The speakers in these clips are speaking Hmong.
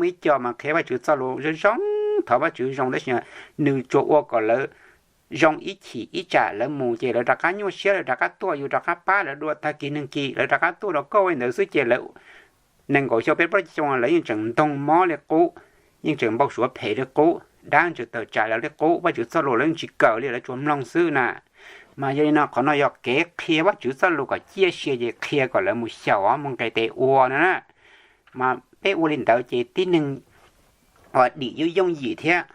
Ib co mas qhia Vajtswv txoj lus zoo zoo, thov Vajtswv zoo tab sis nws tsuas ua kom lawv zoo ib chim ib tsam lawv mus ces lawv rov qab nyuaj siab, lawv rov qab tuaj, yus rov qab pab lawv dua tag kis neeg kis, lawv rov qab tuaj rau koj ua li ntawd xwb ces lawv nees nkaum xyoo peb plaub caug xyoo lawv yeej tseem ntoog mob li qub, yeej tseem npau suav phem li qub, dab tseem tawm tsam lawv li qub, Vajtswv txoj lus lawv yeej tsis kawm li, lawv tsuas mloog xwb na. Mas yog li no qhov no yog kev qhia Vajtswv txoj lus kom ciaj sia ces qhia kom lawv mus xyaum, mus nqes tes ua no na. Mas peb ua li ntawd ces tib neeg uas dim yooj yooj yim thiab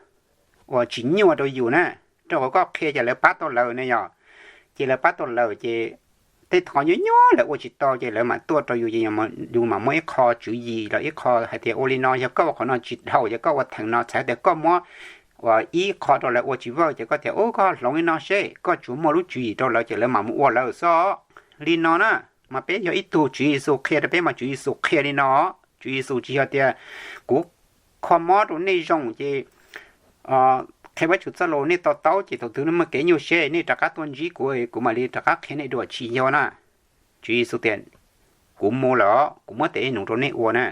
uas tsis nyuaj rau yus na, rau qhov koj qhia ces lawv pab tau lawm ne yom. Ces lawv pab tau lawm ces tej qhov nyuaj nyuaj lawv ua tsis tau ces lawv mam tuaj rau yus ces yus mam muab ib qho tswv yim los ib qho hais tias ua li no yog koj ua qhov no tsis dhau, yog koj ua theem no, txhais tias koj muab uas ib qho rau lawv ua tsis vawj ces koj tias ub koj hloov li no seb, koj tsuas muaj lub tswv yim rau lawv ces lawv mam mus ua lawv xwb. Li no na, mas peb yog ib tug, Tswv Yexus qhia rau peb mas Tswv Yexus qhia li no. Tswv Yexus tsis yog tias kuv kho mob rau nej zoo ces qhia Vajtswv txoj lus nej to taub ces thaum twg nej muaj kev nyuaj siab nej rov qab tuaj ntsib kuv, kuv mam li rov qab qhia nej dua, tsis yog na. Tswv Yexus tias kuv mus lawm os, kuv muab tes dej num rau nej ua na.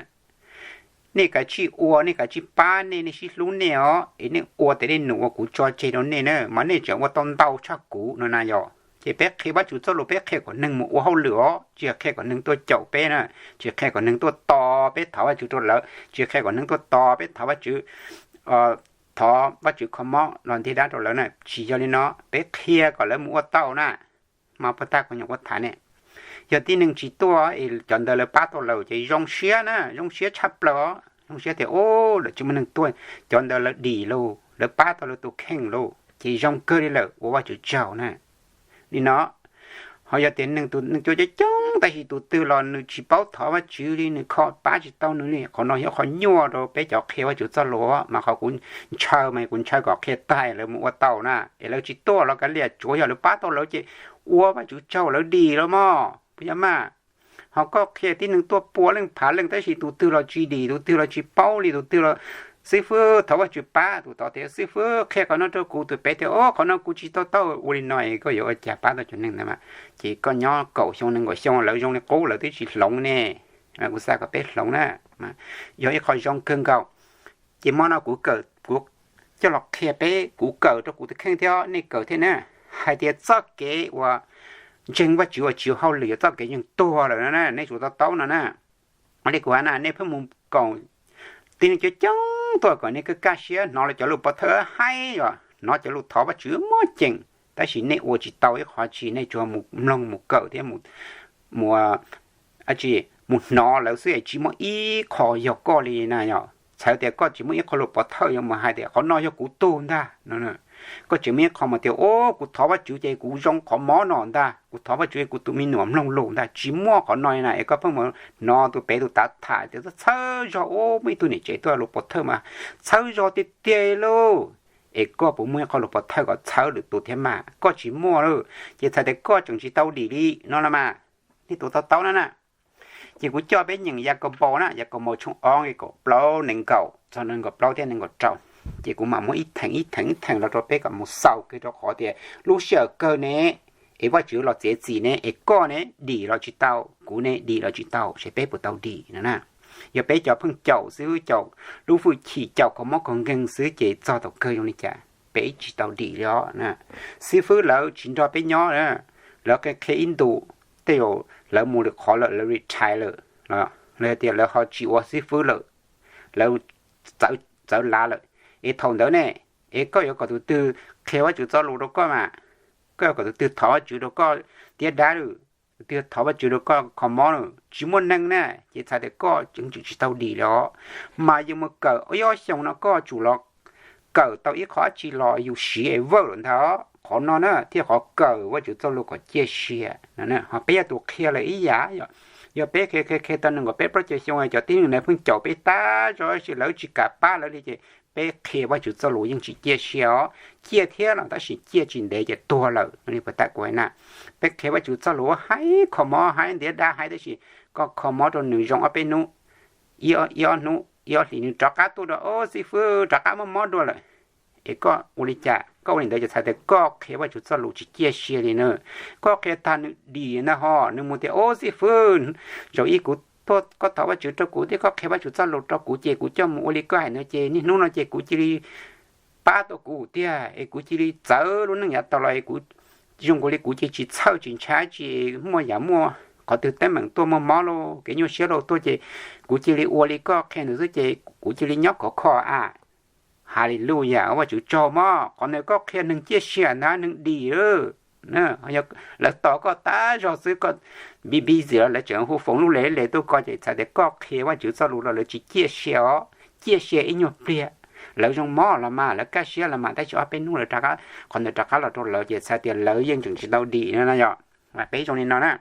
Nej kav tsij ua, nej kav tsij pab nej, nej sib hlub nej os, es nej ua tes dej num uas kuv tso tseg rau nej na, mas nej tseem ua tau ntau tshaj kuv no na yom. Ces peb qhia Vajtswv txoj lus peb qhia kom neeg mus ua hauj lwm os, tsis yog qhia kom neeg tuaj caum peb na, tsis qhia kom neeg tuaj tos peb thov Vajtswv rau lawv, tsis qhia kom neeg tuaj tos peb thov Vajtswv, thov Vajtswv kho mob los ntiab dab rau lawv na, tsis yog li no, peb qhia kom lawv mus ua tau na. Mas puag ta kuv nyuam qhuav tham ne, yog tib neeg tsis tuaj es cov ntawd lawv pab tau lawm ces zoo siab na, zoo siab tshaj plaws os, zoo siab tias ub lawv tsis muaj neeg tuaj, cov ntawd lawv dim lauj, lawv pab tau lawv tus kheej lauj ces zoo kawg li lawm, ua Vajtswv tsaug na. Li no, ho yog tias neeg tus neeg cua coob coob tab sis tus twg los nws tsis paub thov Vajtswv li, nws kho pab tsis tau nws li, qhov no yog qhov nyuaj rau peb cov qhia Vajtswv txoj lus, mas qhov kuv ntshaw mas kuv ntshaw kom qhia tag lawv mus ua tau na, es lawv tsis tuaj los kav liam, tsuav yog lawv pab tau lawv ces ua Vajtswv tsaug lawv dim los mog, puas yog mas? Ho koj qhia tib neeg tuaj pua leej phav leej tab sis tus twg los tsis dim, tus twg los tsis paub li, tus twg los xib fwb thov Vajtswv pab, tus tod tias xib fwb qhia qhov no rau kuv, tus pem tias o qhov no kuv tsis to taub, ua li no es koj yuav ua cas pab tau cov neeg ntawd mas? Ces koj nyob kaum xyoo nees nkaum xyoo lawv zoo li qub lawv twb tsis hloov ne. Kuv xav kom peb hloov na, yog ib qho zoo kawg nkaus. Ces hmo no kuv kawm, kuv coj los qhia peb, kuv kawm rau kuv tus kheej thiab nej kawm thiab na, hais tias txoj kev uas ntseeg Vajtswv uas tsis hauj lwm yog txoj kev yeej tuag lawm no na, nej tsum to taub no na. Li kuv hais na, nej pheej mus koom tib neeg coob coob tuaj kom nej kaj kaj siab hnov lawv cov lus pov thawj haib, hnov cov lus thov Vajtswv muaj ceem, tab sis nej ua tsis tau ib qho tsi, nej tsuas mus mloog mus kawm thiab mus, mus hnov lawv xwb es tsis muaj ib qho yog koj li na yom. Txhais tias koj tsis muaj ib qho lus pov thawj yuav mus hais tias qhov no yog kuv tug ntag. Koj tsis muaj ib qho mas tias o kuv thov Vajtswv ces kuv zoo qhov mob no ntag, kuv thov Vajtswv kuv tus me nyuam mloog lus ntag, tsis muaj qhov no li na. Es koj pheej mus hnov tus pem tus tav tham tias txhawb zog, o muaj ib tug niam tsev tuaj lus pov thawj mas txhawb zog tiag tiag lauj. Es koj puas muaj ib qho lus pov thawj kom txhawb lwm tus thiab mas? Koj tsis muaj lauj, ces txhais tias koj tseem tsis tau dim li no los mas. Nej tus to taub na na. Ces kuv coj peb nyeem Yakaunpaus na, Yakaunpaus tshooj ob nqe kaum plaub, nees nkaum txog nees nkaum plaub thiab nees nkaum rau. Ces kuv mam muab ib theem ib theem ib theem los rau peb kom mus xaus kiag rau qhov tias lub sij hawm kawg ne, es Vajtswv los txiav txim ne, es koj ne dim los tsis tau, kuv ne dim los tsis tau, seb peb puas tau dim no na. Yog peb cov pheej caum xwb, caum lub hwj chim, caum kho mob kho nkeeg xwb ces txog thaum kawg zoo li cas peb tsis tau dim li os na. Xib fwb lawv tsis nrog peb nyob, lawv qhia qhia ib ntus, tej zaum lawv mus lwm qhov lawm, lawv retire lawm, los tias lawv ho tsis ua xib fwb lawm, lawv txawv lav lawm. Es thaum ntawd ne, es koj yuav kom tus twg qhia Vajtswv txoj lus rau koj mas? Koj yuav kom tus twg thov Vajtswv rau koj tiab dab lawm? Tus twg thov Vajtswv rau koj kho mob lawm? Tsis muaj neeg na, ces txhais tias koj tseem tsum tsis tau dim li os. Mas yus mus kawm ib ob xyoos no koj tsum los kawm tau ib qho dab tsi los yus siv es vawj lawm ntag. Qhov no na thiaj qhov kawm Vajtswv txoj lus kom ciaj sia. Ho peb yog tus qhia lawm ib yam, yog peb qhia qhia qhia tau nees nkaum peb plaub caug xyoo cov tib neeg ntawd pheej caum peb tag zog tab sis lawv tsis kam pab lawv li ces peb qhia Vajtswv txoj lus yeej tsis ciaj sia os. Ciaj thiab los tab sis ciaj tsis ntev ces tuag lawm li puas tau kuv hais na. Peb qhia Vajtswv txoj lus hais kho mob hais ntiav dab hais tab sis koj kho mob rau nws zoo ob peb hnub, ib ob hnub ib ob hlis nws rov qab tuaj rau, o xib fwb rov qab muaj mob dua lawm. Es koj ua li cas? Koj ua li ntawd ces txhais tias koj qhia Vajtswv txoj lus tsis ciaj sia li na. Koj qhia tag nws dim ntag ho nws mus tias, o xib fwb, zaum ib kuv tuaj koj thov Vajtswv rau kuv thiab koj qhia Vajtswv txoj lus rau kuv ces kuv coj mus ua li koj hais no ces niaj hnub no ces kuv cia li pab tau kuv tiag es kuv cia li txawv lub neej yav tag los es kuv zoo nkaus li kuv ces tsis txhawj tsis ntshai tsis muaj yam muaj qhov twg teeb meem tuaj muaj mob los kev nyuaj siab los tuaj ces kuv cia li ua li koj qhia ntawd xwb ces kuv cia li nyob khov kho a. Haleluyas, Vajtswv tsaug mog, qhov ntawd koj qhia neeg ciaj sia ntag, neeg dim lawm. Lawv tos koj tas zog xwb, koj busy busy los lawv tseem hu foos lub le le tuaj koj ces txhais tias koj qhia Vajtswv txoj lus los lawv tsis ciaj sia os, ciaj sia ib nyuag pliag. Lawv zoo mob los mas lawv kaj siab los mas tab sis ob peb hnub lawv rov qab, qhov ntawd rov qab los rau lawv ces txhais tias lawv yeej tseem tsis tau dim no yom. Peb zoo li no na.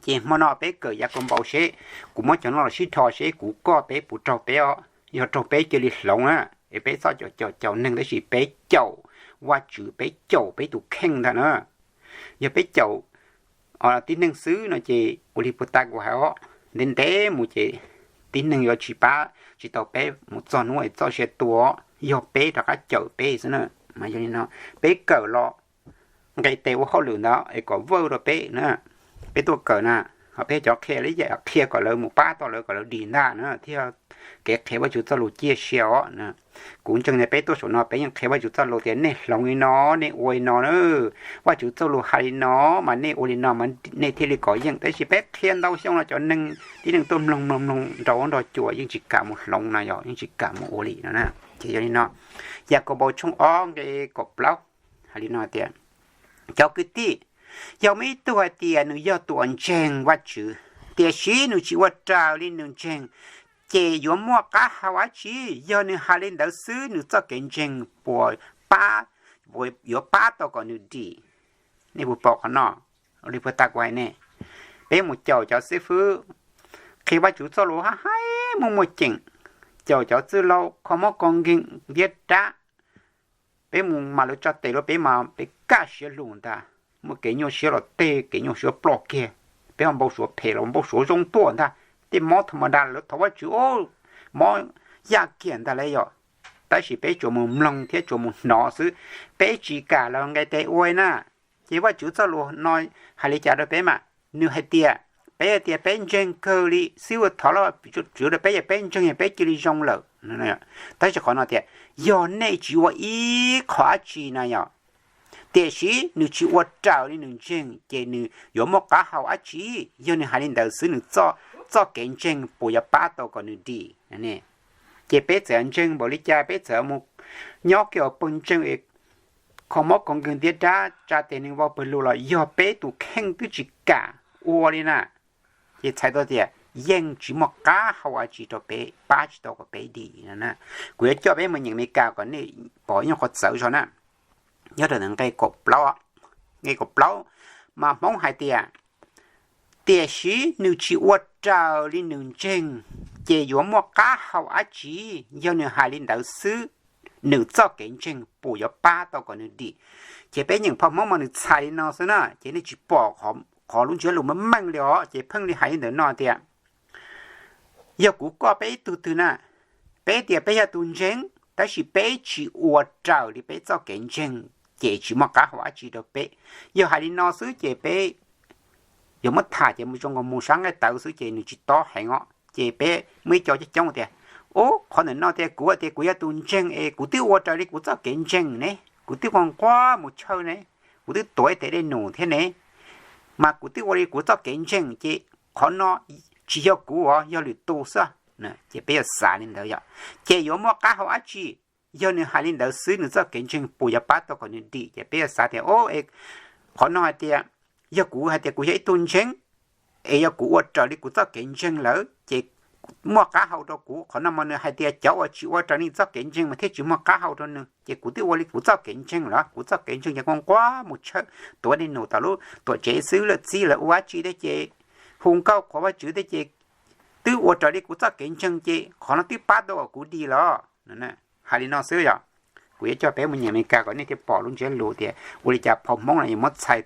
Ces hmo no peb kawm Yakaunpaus seb, kuv muab cov no los sib dhos seb kuv koj peb puas raug peb os. Yog raug peb cia li hloov na, es peb txhob caum caum caum neeg tab sis peb caum Vajtswv, peb caum peb tus kheej ntag na. Yog peb caum tib neeg xwb no ces ua li puag ta kuv hais os, ntev ntev mus ces tib neeg yuav tsis pab tsis tau peb mus txog hnub es txoj sia tuag, yog peb rov qab caum peb xwb na. Mas yog li no, peb kawm los nqe tes ua hauj lwm ntawd es kom vawj rau peb na. Peb tuaj kawm na, ho peb cov qhia li yam qhia kom lawv mus pab tau lawv kom lawv dim ntag na thiaj kev qhia Vajtswv txoj lus ciaj sia os. Kuv ntseeg tias peb tuaj saum no peb yeej qhia Vajtswv txoj lus tias nej hloov li no, nej ua li no na, Vajtswv txoj lus hais li no, mas nej ua li no mas nej thiaj li kov yeej. Tab sis peb qhia ntau xyoo los cov neeg, tib neeg tuaj mloog mloog mloog nrog ua nrog cua yeej tsis kam mus hloov no yog yeej tsis kam mus ua li no na. Ces yog li no, Yakaunpaus tshooj ob nqe kaum plaub hais li no tias, cov kwv tij, yog muaj ib tug hais tias nws yog tus uas ntseeg Vajtswv, tiam sis nws tsis ua raws li nws ntseeg, ces yuav muaj qab hau dab tsi? Yog nws hais li ntawd xwb, nws txoj kev ntseeg puas pab, yuav pab tau kom nws dim? Nej puas pom qhov no? Ua li puag ta kuv hais nej, peb mus caum cov xib fwb qhia Vajtswv txoj lus hab haib muaj muaj ceem, caum cov txwj laug kho mob kho nkeeg ntiab rab, peb mus mas lawv tso tes rau peb mas peb kaj siab lug ntag, muaj kev nyuaj siab los tej kev nyuaj siab ploj kiag, peb ho npau suav phem los npau suav zoo tuaj ntag, tej mob tha ma da lawv thov Vajtswv mob yaj kiag ntag lauj yom. Tab sis peb tsuas mus mloog thiab tsuas mus hnov xwb, peb tsis kam los nqe tes ua na. Ces Vajtswv txoj lus no hais li cas rau peb mas? Nws hais tias, peb hais tias peb ntseeg kawg li xwb, ua thov Vajtswv rau peb yog peb ntseeg yog peb cia li zoo lawm. Tab sis qhov no tias, yog nej tsis ua ib qho dab tsi na yom, tiam sis nws tsis ua raws li nws ntseeg, ces nws yuav muaj qab hau dab tsi? Yog nws hais li ntawd xwb, nws txoj kev ntseeg puas yuav pab tau kom nws dim? Ces peb txawm ntseeg npaum li cas, peb txawm mus nyob kiag ua pawg ntseeg es kho mob kho nkeeg ntiab rab tsa tes neeg vau pawg lug los yog peb tus kheej twb tsis kam ua li na, ces txhais tau tias yeej tsis muaj qab hau dab tsi rau peb, pab tsis tau kom peb dim no na. Kuv yuav coj peb mus nyeem Amelikas kom nej pom ib nyuag qhov txawv zog na. Nyob rau ntawm nqe kaum plaub, nqe kaum plaub mas Hmoob hais tias, tiam sis nws tsis ua raws li nws ntseeg, ces yuav muaj qab hau dab tsi? Yog nws hais li ntawd xwb, nws txoj kev ntseeg puas yuav pab tau kom nws dim? Ces peb nyeem phau Hmoob mas nws txhais li no xwb na, ces nej tsis pom qhov lub ntsiab lus meej meej li os, ces pheej li hais li ntawm no tias, yog kuv koj peb ib tug twg na, peb tias peb yog tus ntseeg, tab sis peb tsis ua raws li peb txoj kev ntseeg, ces tsis muaj qab hau dab tsi rau peb. Yog hais li no xwb ces peb yuav muab tham ces mus zoo nkaus mus sab nqaij tawv xwb ces nws tsis tob heev os. Ces peb muaj ib co coob coob tias, ub, qhov ntawm no tias kuv tias kuv yog tus ntseeg es kuv twb ua raws li kuv txoj kev ntseeg ne, kuv twb nquag nquag mus church ne, kuv twb tuav ib tes dej num thiab ne, mas kuv twb ua li kuv txoj kev ntseeg ces qhov no tsis yog kuv os, yog lwm tus xwb. Ces peb yuav xav li ntawd yom, ces yuav muaj qab hau dab tsi? Yog nws hais li ntawd xwb, nws txoj kev ntseeg puas yuav pab tau kom nws dim? Ces peb yuav xav tias, o, qhov no hais tias, yog kuv hais tias kuv yog ib tug ntseeg, es yog kuv ua raws li kuv txoj kev ntseeg lawm ces muaj qab hau rau kuv. Qhov no mas nws hais tias cov uas tsis ua raws li txoj kev ntseeg mas thiaj tsis muaj qab hau rau nws. Ces kuv twb ua li kuv txoj kev ntseeg los, kuv txoj kev ntseeg ces nquag nquag mus church, tuav dej num tom lub tuam tsev xwb, lawv txib lawv ua dab tsi thiab ces hu nkauj qhuas Vajtswv thiab ces twb ua raws li kuv txoj kev ntseeg ces qhov no twb pab tau kom kuv dim los. Hais li no xwb yom. Kuv yuav coj peb mus nyeem Amelikas kom nej thiaj pom lub ntsiab lus tias ua li cas phau Hmoob no yuav muab txhais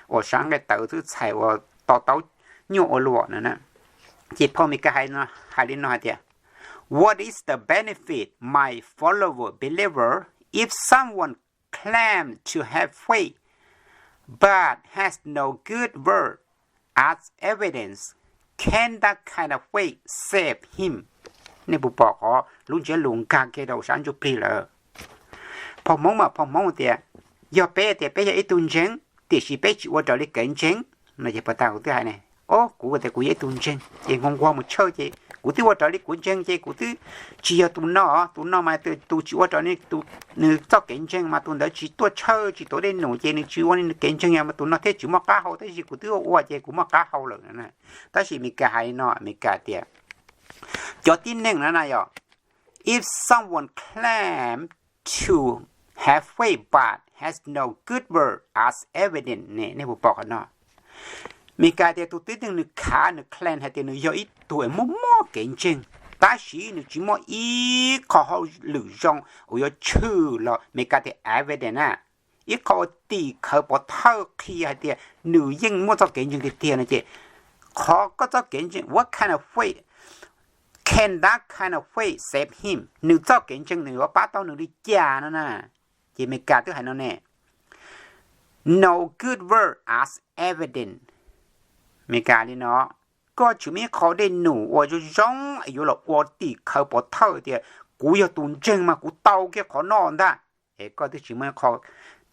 ua sab nqaij tawv xwb, txhais ua to taub nyuaj ua luam no. Ces phau Amelikas hais li no hais tias, what is the benefit my follower believer if someone claims to have faith but has no good work as evidence? can that kind of faith save him? Nej puas pom qhov lub ntsiab lus nkag kiag rau sab ntsuj plig lawm? Phau Hmoob mas phau Hmoob tias, yog peb tias peb yog ib tug ntseeg, tiam sis peb tsis ua raws li kev ntseeg no ces puas tau? Kuv twb hais ne, o, kuv tias kuv yog ib tug ntseeg ces nquag nquag mus tshawj ces kuv twb ua raws li kuv ntseeg ces kuv twb tsis yog tus no, tus no mas tus tsis ua raws li nws txoj kev ntseeg mas tus ntawd tsis tuaj tshawj tsis tuav dej num ces nws tsis ua li kev ntseeg mas tus no thiaj tsis muaj qab hau, tab sis kuv twb ua ces kuv muaj qab hau lawm. Tab sis Meskas hais li no, Meskas tias cov tib neeg no na yog, if someone claim to have faith but has no good work as evidence ne, nej puas pom qhov no? Meskas tias tus tib neeg nws khav nws claim hais tias nws yog ib tug es muaj muaj kev ntseeg, tab sis nws tsis muaj ib qho hauj lwm zoo uas yuav tshwm los Meskas tias evidence na, ib qho ua tim khawv pov thawj qhia hais tias nws yeej muaj txoj kev ntseeg tiag tiag no ces qhov koj txoj kev ntseeg, what kind of faith can that kind of faith save him? Nws txoj kev ntseeg nws yuav pab tau nws li cas no na? Ces Meskas twb hais no ne, no good work as evidence. Meskas li no, koj tsis muaj ib qho dej num uas zoo zoo yuav los ua tim khawv pov thawj tias kuv yog tus ntseeg mas kuv tau kiag qhov no ntag. Es koj twb tsis muaj ib qho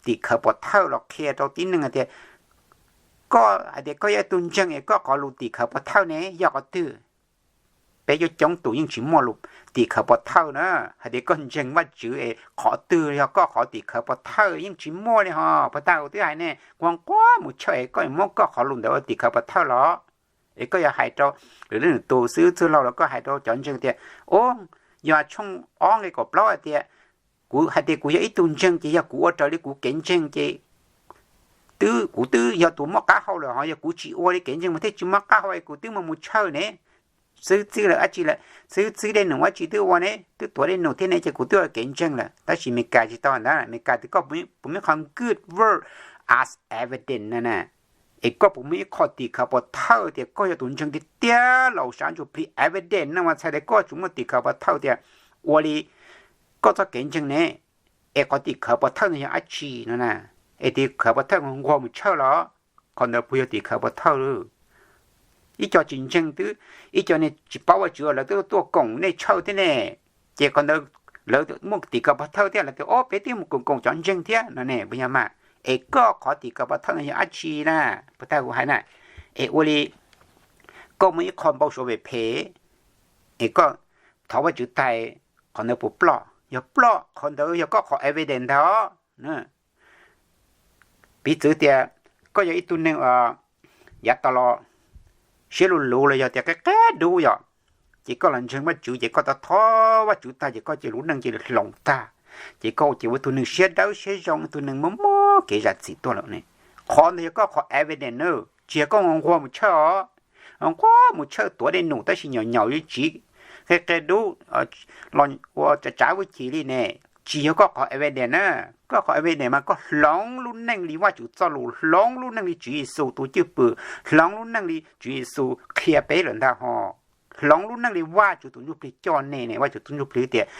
tim khawv pov thawj los qhia rau tib neeg hais tias, koj hais tias koj yog ib tug ntseeg es koj qhov lus tim khawv pov thawj ne yog qhov twg? Peb coob coob tus yeej tsis muaj lus tim khawv pov thawj na. Hais tias koj ntseeg Vajtswv es qhov twg yog koj qhov tim khawv pov thawj? Yeej tsis muaj li hos. Puas tau kuv twb hais ne, nquag nquag mus tshawj es koj muab koj qhov lus ntawd ua tim khawv pov thawj los? Es koj yuav hais rau lwm leej lwm tus xib hwb txwj laug los koj hais rau cov ntseeg tias, o, yog tshooj ob nqe kaum plaub hais tias, kuv hais tias kuv yog ib tug ntseeg ces yog kuv ua raws li kuv kev ntseeg ces twb, kuv twb yog tus muaj qab hau lawm, ho yog kuv tsis ua li kev ntseeg mas thiaj tsis muaj qab hau es kuv twb mus mus tshawj ne, xwb txwb lawm dab tsi lawm, xwb txwb dej num dab tsi twb ua ne, twb tuav dej num thiab ne ces kuv twb ua kev ntseeg lawm. Tab sis Meskas tsis tau ntawd, Meskas tias koj puas muaj ib qho good work as evidence na na, es koj puas muaj ib qho tim khawv pov thawj tias koj yog tus ntseeg tiag tiag los sab ntsuj plig? Evidence no mas txhais tias koj tsuas muaj tim khawv pov thawj tias ua li koj txoj kev ntseeg ne, es qhov tim khawv pov thawj no yog dab tsi no na? Es tim khawv pov thawj nquag mus tshawj los? Qhov ntawd puas yog tim khawv pov thawj? Ib co tsis ntseeg twb, ib co niag tsis paub Vajtswv lawv twb tuaj koom nej tshawj thiab ne, ces qhov ntawd lawv muaj tim khawv pov thawj thiab, lawv tias o peb twb mus koom koom cov ntseeg thiab no ne, puas yog mas? Es koj qhov tim khawv pov thawj no yog dab tsi na? Puas tau kuv hais na? Es ua li koj muaj ib qho npau suav phem phem, es koj thov Vajtswv tag, qhov ntawd puas ploj? Yog ploj, qhov ntawd yog koj qhov evidence ntag. Piv txwv tias koj yog ib tug neeg yav tas los siab luv luv los yog tias qia qia dub yom, ces koj los ntseeg Vajtswv ces koj thov thov Vajtswv tag ces koj cia lub neej cia li hloov tag, ces koj cia ua tus neeg siab dawb siab zoo, tus neeg muaj muaj kev zam txim tuaj lawm ne. Qhov ntawd yog koj qhov evidence na, tsis yog koj nquag mus tshawj os. Nquag mus tshawj tuav dej num tab sis nyaum nyaum yuav tsiv qia qia dub los ua tsav tsav vwj chim li ne, tsis yog koj qhov evidence na. Koj qhov evidence mas koj hloov lub neej li Vajtswv txoj lus, hloov lub neej li Tswv Yexus tus cwj pwm, hloov lub neej li Tswv Yexus qhia peb lawm ntag ho. Hloov lub neej li Vajtswv tus ntsuj plig coj nej ne, Vajtswv tus ntsuj plig tias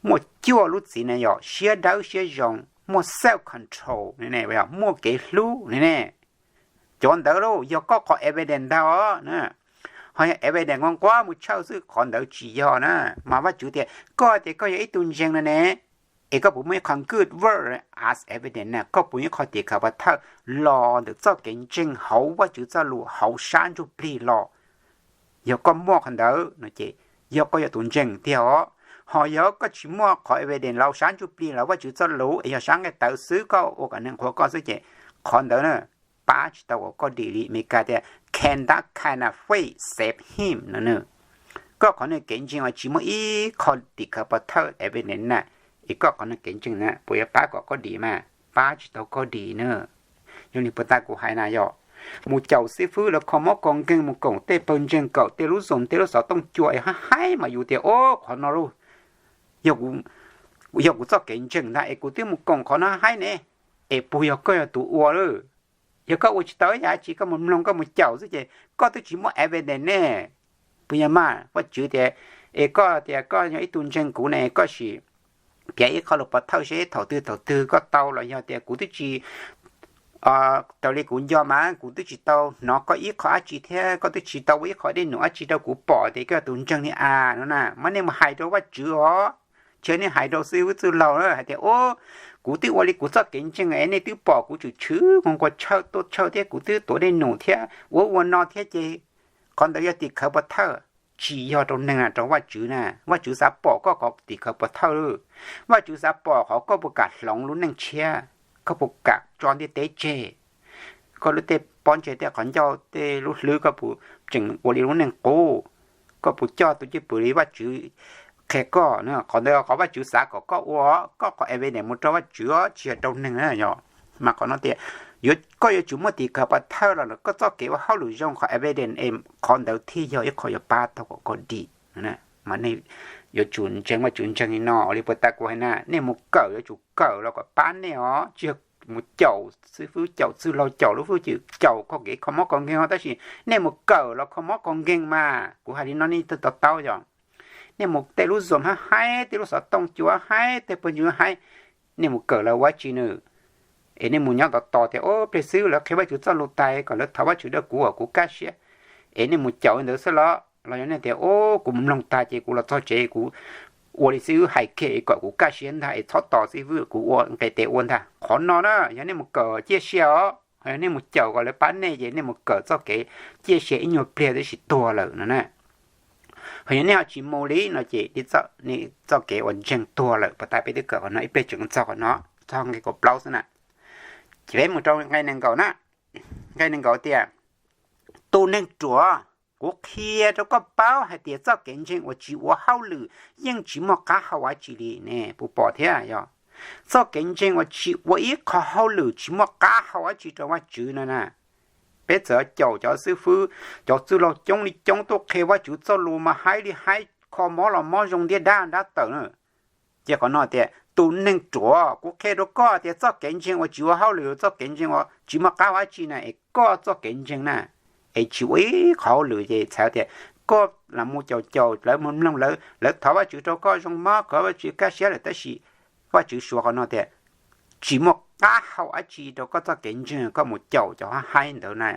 muaj cuaj lub txiv ne yog siab dawb siab zoo, muaj self control, muaj kev hlub ne. Cov ntawd lauj yog koj qhov evidence ntag os. Ho yog evidence nquag nquag mus tshawj xwb, qhov ntawd tsis yog na. Mas Vajtswv tias koj tias koj yog ib tug ntseeg no ne, es koj puas muaj ib qho good work as evidence na? Koj puas muaj ib qho tim khawv pov thawj los ntawm txoj kev ntseeg hauv Vajtswv txoj lus hauv sab ntsuj plig los? Yog koj muaj qhov ntawd no ces yog koj yog tus ntseeg tiag os. Ho yog koj tsis muaj qhov evidence los sab ntsuj plig los Vajtswv txoj lus es yog sab nqaij tawv xwb, koj ua kom neeg qhuas koj xwb ces qhov ntawd na pab tsis tau kom koj dim li. Meskas tias can that kind of faith save him no na. Koj qhov neeg kev ntseeg uas tsis muaj ib qho tim khawv pov thawj evidence na, es koj qhov neeg kev ntseeg na puas yuav pab kom koj dim mas? Pab tsis tau koj dim na. Yog li puas tau kuv hais na yog, mus caum xib fwb los kho mob kho nkeeg, mus koom tej pawg ntseeg, koom tej lub Zoom tej lub xov tooj cua es hab haib mas yus tias o, qhov no lauj yog kuv txoj kev ntseeg ntag es kuv twb mus koom qhov no haib ne, es puas yog koj yog tus ua lawm? Yog koj ua tsis tau ib yam dab tsi, koj mus mloog koj mus caum xwb ces koj twb tsis muaj evidence ne. Puas yog mas? Vajtswv tias, es koj tias koj yog ib tug ntseeg kuv ne, koj sim piav ib qho lus pov thawj seb thaum twg thaum twg koj tau los yog tias kuv twb tsis Raws li kuv nco mas kuv twb tsis tau hnov koj ib qho dab tsi thiab koj twb tsis tau ua ib qho dej num dab tsi rau kuv pom tias koj yog tus ntseeg li as no na. Mas nej mus hais rau Vajtswv os, tsis yog nej hais rau xib hwb Txwj Laug hais tias, Ub, kuv twb ua li kuv txoj kev ntseeg es nej twb pom kuv tshwm tshwm nquas tshawj tuaj tshawj thiab kuv twb tuav dej num thiab ua ua no thiab ces qhov ntawd yog tim khawv pov thawj. Tsis yog rau neeg, rau Vajtswv na. Vajtswv xav pom koj qhov tim khawv pov thawj. Vajtswv xav pom qhov koj puas kam hloov lub neej tshiab, koj puas kam tso ntiaj teb tseg, koj lub tej pob ntseg tej qhov ncauj tej lub hlwb koj puas tseem ua li lub neej qub, koj puas coj tus cwj pwm li Vajtswv qhia koj. Qhov ntawd qhov Vajtswv xav kom koj ua, koj qhov evidence mus rau Vajtswv tsis yog rau neeg na yog. Mas qhov no tias koj yuav tsum muaj tim khawv pov thawj los koj txoj kev ua hauj lwm zoo qhov evidence es qhov ntawd thiaj yog ib qho yuav pab tau kom koj dim. Mas nej yuav tsum ntseeg Vajtswv ntseeg li no. Ua li puas tas kuv hais na, nej mus kawm yuav tsum kawm los kom pab nej os, tsis yog mus caum xib fwb caum Txwj Laug caum lub fwj cwm caum kho kev kho mob kho nkeeg os, tab sis nej mus kawm los kho mob kho nkeeg mas kuv hais li no nej thiaj to taub yog. Nej mus tej lub zos hab haib tej lub xov tooj cua haib tej pawg ntseeg haib, nej mus kawm lawv ua dab tsi nws? Es nej mus nyob tos tos tias ob peb xwb lawv qhia Vajtswv txoj lus tas kom lawv thov Vajtswv rau kuv kom kuv kaj siab, es nej mus caum li ntawd xwb los los yog nej tias, Kuv mus mloog tag ces kuv los txog tsev kuv ua li xib fwb hais kiag kom kuv kaj siab ntag es txhob tos xib fwb, kuv ua nqe tes ua ntag. Qhov no na yog nej mus kawm ciaj sia os. Yog nej mus caum kom lawv pab nej ces nej mus kawm txoj kev ciaj sia ib nyuag pliag tab sis tuag lawm no na. Ho yog nej ho tsis mus li no ces nej txoj kev uas ntseeg tuag lawm. Puas tas peb twb kawm qhov no ib pliag tseem txog qhov no, txog nqe kaum plaub xwb na. Ces peb mus rau nqe nees nkaum na. Nqe nees nkaum tias, tus neeg ruam, kuv qhia rau koj paub hais tias txoj kev ntseeg uas tsis ua hauj lwm yeej tsis muaj qab hau dab tsi li ne. Puas pom thiab yog? Txoj kev ntseeg uas tsis ua ib qho hauj lwm tsis muaj qab hau dab tsi rau Vajtswv no na. Peb txawm caum cov xib fwb, cov txwj laug coob li coob tuaj qhia Vajtswv txoj lus mas haib li haib, kho mob los mob zoo ntiab dab nrab tawm na. Ces qhov no tias tus neeg ruam, kuv qhia rau koj tias txoj kev ntseeg uas tsis ua hauj lwm, txoj kev ntseeg uas tsis muaj qab hau dab tsi na, es koj txoj kev ntseeg na, es tsis ua ib qho hauj lwm ces txhais tias koj lam mus caum caum lawv mus mloog lawv, lawv thov Vajtswv rau koj zoo mob, thov Vajtswv kaj siab lawm tab sis Vajtswv suav qhov no tias tsis muaj qab hau dab tsi rau koj txoj kev ntseeg koj mus caum cov haib ntawd na.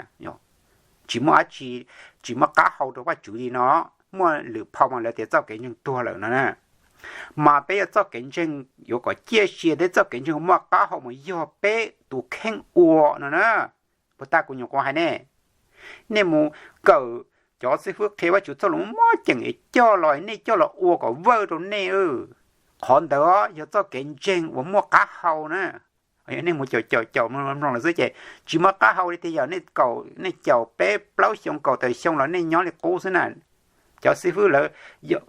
Tsis muaj dab tsi, tsis muaj qab hau rau Vajtswv li no. Muaj lwm phau mas lawv tias txoj kev ntseeg tuag lawm no na. Mas peb yuav txoj kev ntseeg yuav kom ciaj sia thiab txoj kev ntseeg muaj qab hau mas yog peb tus kheej ua no na. Puas tas kuv nyuam qhuav hais ne, nej mus kawm cov xib fwb qhia Vajtswv txoj lus muaj ceem es coj los, nej coj los ua kom vawj rau nej. Qhov ntawd yog txoj kev ntseeg uas muaj qab hau na. Yog nej mus caum caum caum mloog mloog lawm xwb ces tsis muaj qab hau li tiag. Yog nej caum peb plaub xyoo kaum tawm xyoo los nej nyob li qub xwb na. Cov xib fwb lawv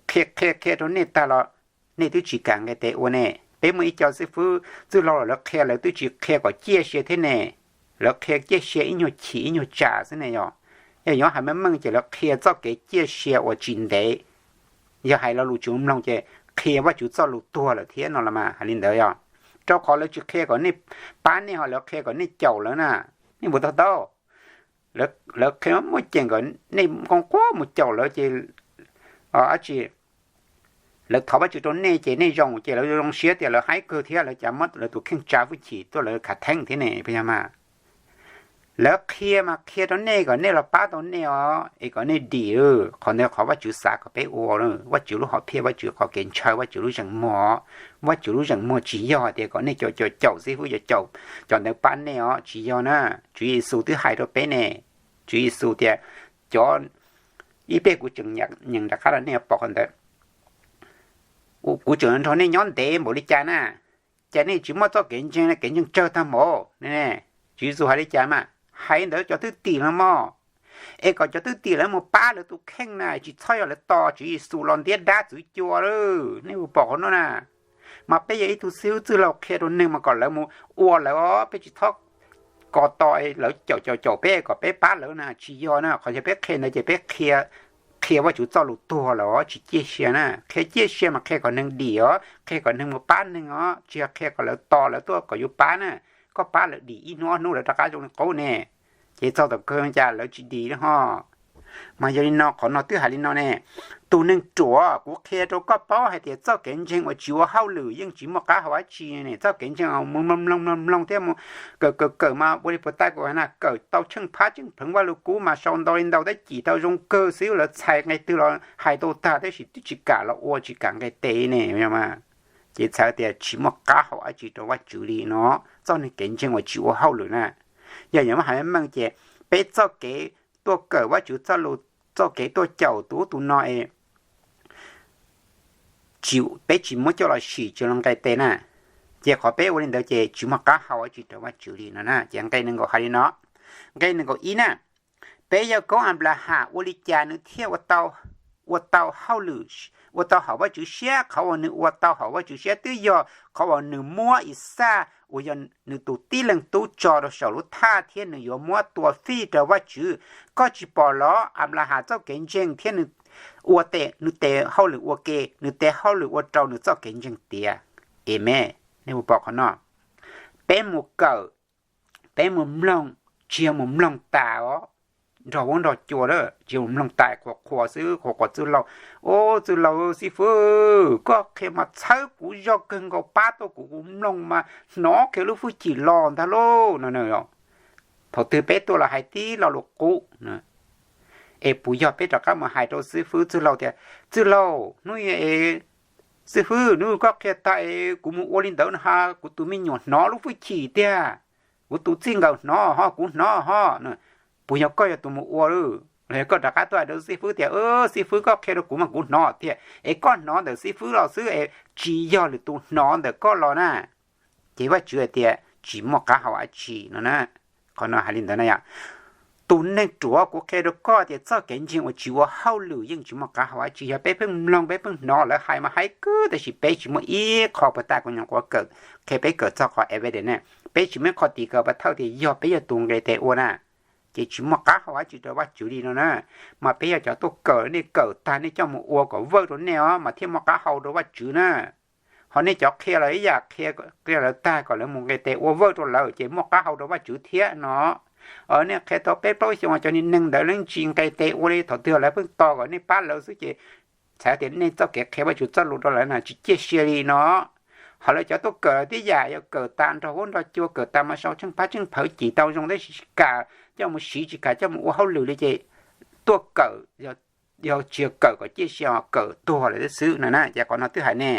qhia qhia qhia rau nej tag los nej twb tsis kam nqe tes ua ne. Peb muaj ib co xib fwb txwj laug los lawv qhia lawv twb tsis qhia kom ciaj sia thiab ne. Lawv qhia ciaj sia ib nyuag chim ib nyuag tsam xwb ne yog. Yog yuav hais meej meej ces lawv qhia txoj kev ciaj sia uas tsis ntev. Yog hais lo lus tsis mloog ces qhia Vajtswv txoj lus tuag lawm thiab no los mas hais li ntawd yog. Rau qhov lawv tsis qhia kom nej pab nej ho lawv qhia kom nej caum lawv na. Nej puas to taub? Lawv qhia muaj ceem kom nej nqoo quab mus caum lawv ces dab tsi, lawv thov Vajtswv rau nej ces nej zoo ces lawv zoo siab tias lawv haib kawg thiab lawv cas muab lawv tus kheej tsa hwj chim tuaj lawv khav theeb thiab ne, puas yog mas? Lawv qhia mas qhia rau nej kom nej los pab tau nej os, es kom nej dim. Qhov ntawd qhov Vajtswv xav kom peb ua, Vajtswv lub hom phiaj, Vajtswv qhov kev ntshaw, Vajtswv lub zeem muag. Vajtswv lub zeem muag tsis yog tias kom nej caum caum caum xib fwb, caum caum ntawd pab nej os, tsis yog na. Tswv Yexus twb hais rau peb ne. Tswv Yexus tias, cov, ib pliag kuv tseem nyeem nram qab los nej yuav pom qhov ntawd. Kuv tseem nrog nej nyob ntev npaum li cas na, cas nej tsis muaj txoj kev ntseeg, kev ntseeg tsawg tag npaum? Tswv Yexus hais li cas mas? Hais ntawd cov twb dim los mog, es kom cov twb dim lawv mus pab lawv tus kheej na, tsis txhob yog lawv tos Tswv Yexus los ntiab dab txwv cua lawm. Nej puas pom qhov no na? Mas peb yog ib tug xib hwb txwj laug qhia rau neeg mas kom lawv mus ua lawv os, peb tsis txhob kos tos lawv caum caum caum peb kom peb pab lawv na, tsis yog na. Qhov yog peb qhia ntawd ces peb qhia Vajtswv txoj lus tuag lawm os, tsis ciaj sia na. Qhia ciaj sia mas qhia kom neeg dim os, qhia kom neeg mus pab neeg os, tsis yog qhia kom lawv tos lawv tuaj kom yus pab na. Koj pab lawv dim ib hnub ob hnub lawv rov qab zoo li qub ne, ces txog thaum kawg cas lawv tsis dim li ho. Mas yog li no qhov no twb hais li no ne, tus neeg ruam, kuv qhia rau koj paub hais tias txoj kev ntseeg uas tsis ua hauj lwm yeej tsis muaj qab hau dab tsi ne. Txoj kev ntseeg mloog mloog mloog mloog mloog thiab mus kawm kawm kawm mas ua li puas tag kuv hais na, kawm tau tsheej phab tsheej pheev Vaj Lug Kub mas sau ntau li ntau thiab cim tau zoo kawg xwb, lawv txhais nqe twg los hais tau tag tab sis twb tsis kam los ua tsis kam nqe tes ne. Ces txhais tias tsis muaj qab hau dab tsi rau Vajtswv li no, txoj kev ntseeg uas tsis ua hauj lwm na. Yog yuav muab hais meej ces peb txoj kev tuaj kawm Vajtswv txoj lus, txoj kev tuaj caum tus ub tus no es peb tsis muab coj los sim tsis los nqe tes na, ces qhov peb ua li ntawd ces tsis muaj qab hau dab tsi rau Vajtswv li no na. Ces nqe nees nkaum hais li no, nqe nees nkaum ib na, peb yawg koob Anplahas ua li cas nws thiaj ua tau hauj lwm, ua tau hauv Vajtswv siab? Qhov uas nws ua tau hauv Vajtswv siab twb yog qhov uas nws muab Ixaj uas yog nws tus tib leeg tub tso rau saum lub thaj thiab nws yuav muab tua fij rau Vajtswv. Koj tsis pom los Anplahas txoj kev ntseeg thiab nws ua tes, nws tes hauj lwm ua ke, nws tes hauj lwm ua rau nws txoj kev ntseeg tiav. Amees. Nej puas pom qhov no? Peb mus kawm, peb mus mloog, tsis yog mus mloog tas os, nrog huab nrog cua lawm, tsis yog mus mloog tas qhuas qhuas xwb, qhuas qhuas txwj laug. Ub, txwj laug xib fwb, koj qhia mas txhawb kuv zog kawg nkaus, pab tau kuv, kuv mloog mas hnov kiag lub hwj chim los ntag lauj no. Thaum twg peb tuaj los hais tib lo lus qub, es puas yog peb rov qab mus hais rau xib fwb txwj laug tias, txwj laug, hnub, xib fwb, hnub koj qhia tag es kuv mus ua li ntawd no ha, kuv tus me nyuam hnov lub hwj chim tiag, kuv tus txij nkawm hnov ho, kuv hnov ho. Puas yog koj yog tus mus ua los yog koj rov qab tuaj hais rau xib fwb tias, xib fwb, koj qhia rau kuv mas kuv hnov tiag, es koj hnov ntawm xib fwb los xwb es tsis yog lwm tus hnov ntawm koj los na? Ces Vajtswv hais tias tsis muaj qab hau dab tsi no na. Qhov no hais li ntawd na yom. Tus neeg ruam, kuv qhia rau koj tias txoj kev ntseeg uas tsis ua hauj lwm yeej tsis muaj qab hau dab tsi. Yog peb pheej mloog, peb pheej hnov lawv hais mas hais kawg, tab sis peb tsis muaj ib qho puas tag kuv nyuam qhuav kawm, qhia peb kawm txog qhov evidence ne, peb tsis muaj ib qho tim khawv pov thawj tias yog peb yog tus nqe tes ua na, ces tsis muaj qab hau dab tsi rau Vajtswv li no na. Mas peb yog cov tuaj kawm, nej kawm tag nej coj mus ua kom vawj rau nej os mas thiaj muaj qab hau rau Vajtswv na. Ho nej cov qhia lawv ib yam, qhia, qhia lawv tag kom lawv mus nqe tes ua vawj rau lawv ces muaj qab hau rau Vajtswv thiab no. Nej qhia tau peb plaub xyoos cov niag neeg ntawd leej tsis nqe tes ua li, thaum twg lawv pheej tos kom nej pab lawv xwb ces txhais tias nej txoj kev qhia Vajtswv txoj lus rau lawv na tsis ciaj sia li no. Ho lawv cov tuaj kawm lawv tib yam, yog kawm tas nrog huab nrog cua, kawm tas mas sau tsheej phab tsheej pheev cim tau zoo tab sis tsis kam coj mus siv, tsis kam coj mus ua hauj lwm li ces tuaj kawm, yog tsis yog kawm kom ciaj sia, kawm tuag lawm xwb no na. Ces qhov no twb hais ne,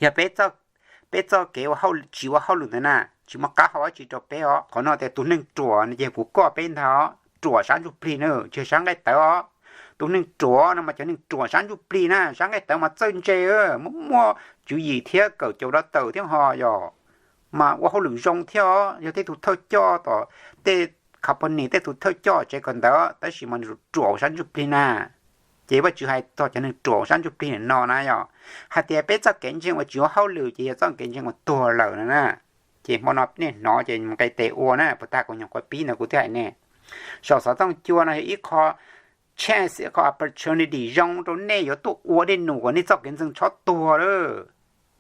yog peb txoj kev tsis ua hauj lwm ntawd na tsis muaj qab hau dab tsi rau peb os. Qhov no tias tus neeg ruam no ces kuv koj peb ntag os, ruam sab ntsuj plig na, tsis yog sab nqaij tawv os. Tus neeg ruam no mas cov neeg ruam sab ntsuj plig na, sab nqaij tawv mas txawj ntse, muaj, muaj tswv yim thiab kawm caum dab tawm thiab ho yog, mas ua hauj lwm zoo thiab os, yog tej tus thawj coj tom tej company, tej tus thawj coj tsev kawm ntawv, tab sis mas nws ruam sab ntsuj plig na. Ces Vajtswv hais txog cov neeg ruam sab ntsuj plig no na yom, hais tias peb txoj kev ntseeg uas tsis ua hauj lwm ces yog txoj kev ntseeg uas tuag lawm no na. Ces hmo no nej hnov ces nqe tes ua na, puas tag kuv nyuam qhuav pib ntawd kuv twb hais nej, saum xov tooj cua no yog ib qho chance, ib qho opportunity zoo rau nej yuav tuaj ua dej num kom nej txoj kev ntseeg tshob tuag lawm.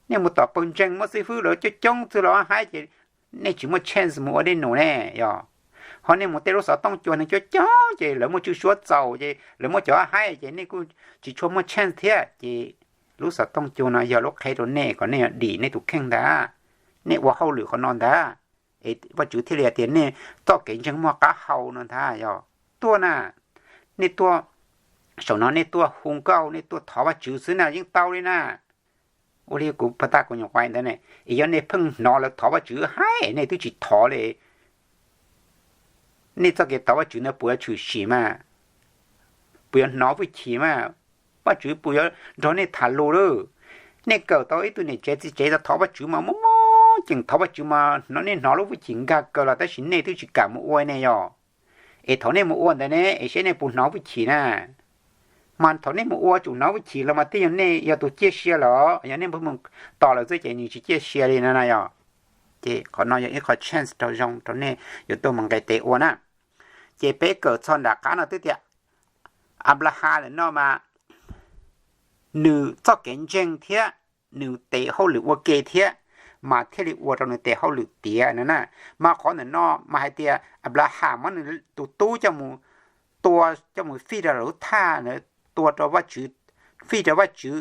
Nej mus tom pawg ntseeg muaj xib fwb lawv coob coob txwj laug haib ces nej tsis muaj chance mus ua dej num ne yom. Ho nej mus tej lub xov tooj cua neeg coob coob ces lawv muaj tswj suab txaus ces lawv muaj cov haib ces nej kuj tsis tshua muaj chance thiab. Ces lub xov tooj cua no yog lub qheb rau nej kom nej yuav dim nej tus kheej ntag, nej ua hauj lwm qhov no ntag. Es Vajtswv thiaj li hais tias nej txoj kev ntseeg muaj qab hau no ntag yog. Tuaj na, nej tuaj, saum no nej tuaj hu nkauj, nej tuaj thov Vajtswv xwb na yeej tau li na. Ua li kuv puag ta kuv nyuam qhuav ntawd ne, es yog nej pheej hnov lawv thov Vajtswv haib nej twb tsis thov li, nej txoj kev thov Vajtswv ntawd puas yuav tshwm sim mas? Puas yuav hnov hwj chim mas? Vajtswv puas yuav nrog nej tham lus lawm? Nej kawm tau ib tug niam tsev txiv tsev tau thov Vajtswv mas muaj muaj ceem thov Vajtswv mas nej hnov lub hwj chim nkag kaw los tab sis nej twb tsis kam mus ua ne yog. Es thaum nej mus ua ntawd ne es seb nej puas hnov hwj chim na. Mas thaum nej mus ua tsum hnov hwj chim los mas twb yog nej yog tus ciaj sia lawm, yog nej mus tos lawm xwb ces nws tsis ciaj sia li no na yog. Ces qhov no yog ib qho chance rau zoo rau nej yuav tuaj mus nqes tes ua na. Ces peb kawm txog nram qab no twb tias Anplahas ntawm no mas nws txoj kev ntseeg thiab nws tes hauj lwm ua ke thiab, mas thiaj li ua rau nws tes hauj lwm tiav no na. Mas qhov ntawm no mas hais tias Anplahas muab nws tus tub coj mus tua coj mus fij rau lub thaj, tua rau Vajtswv, fij rau Vajtswv,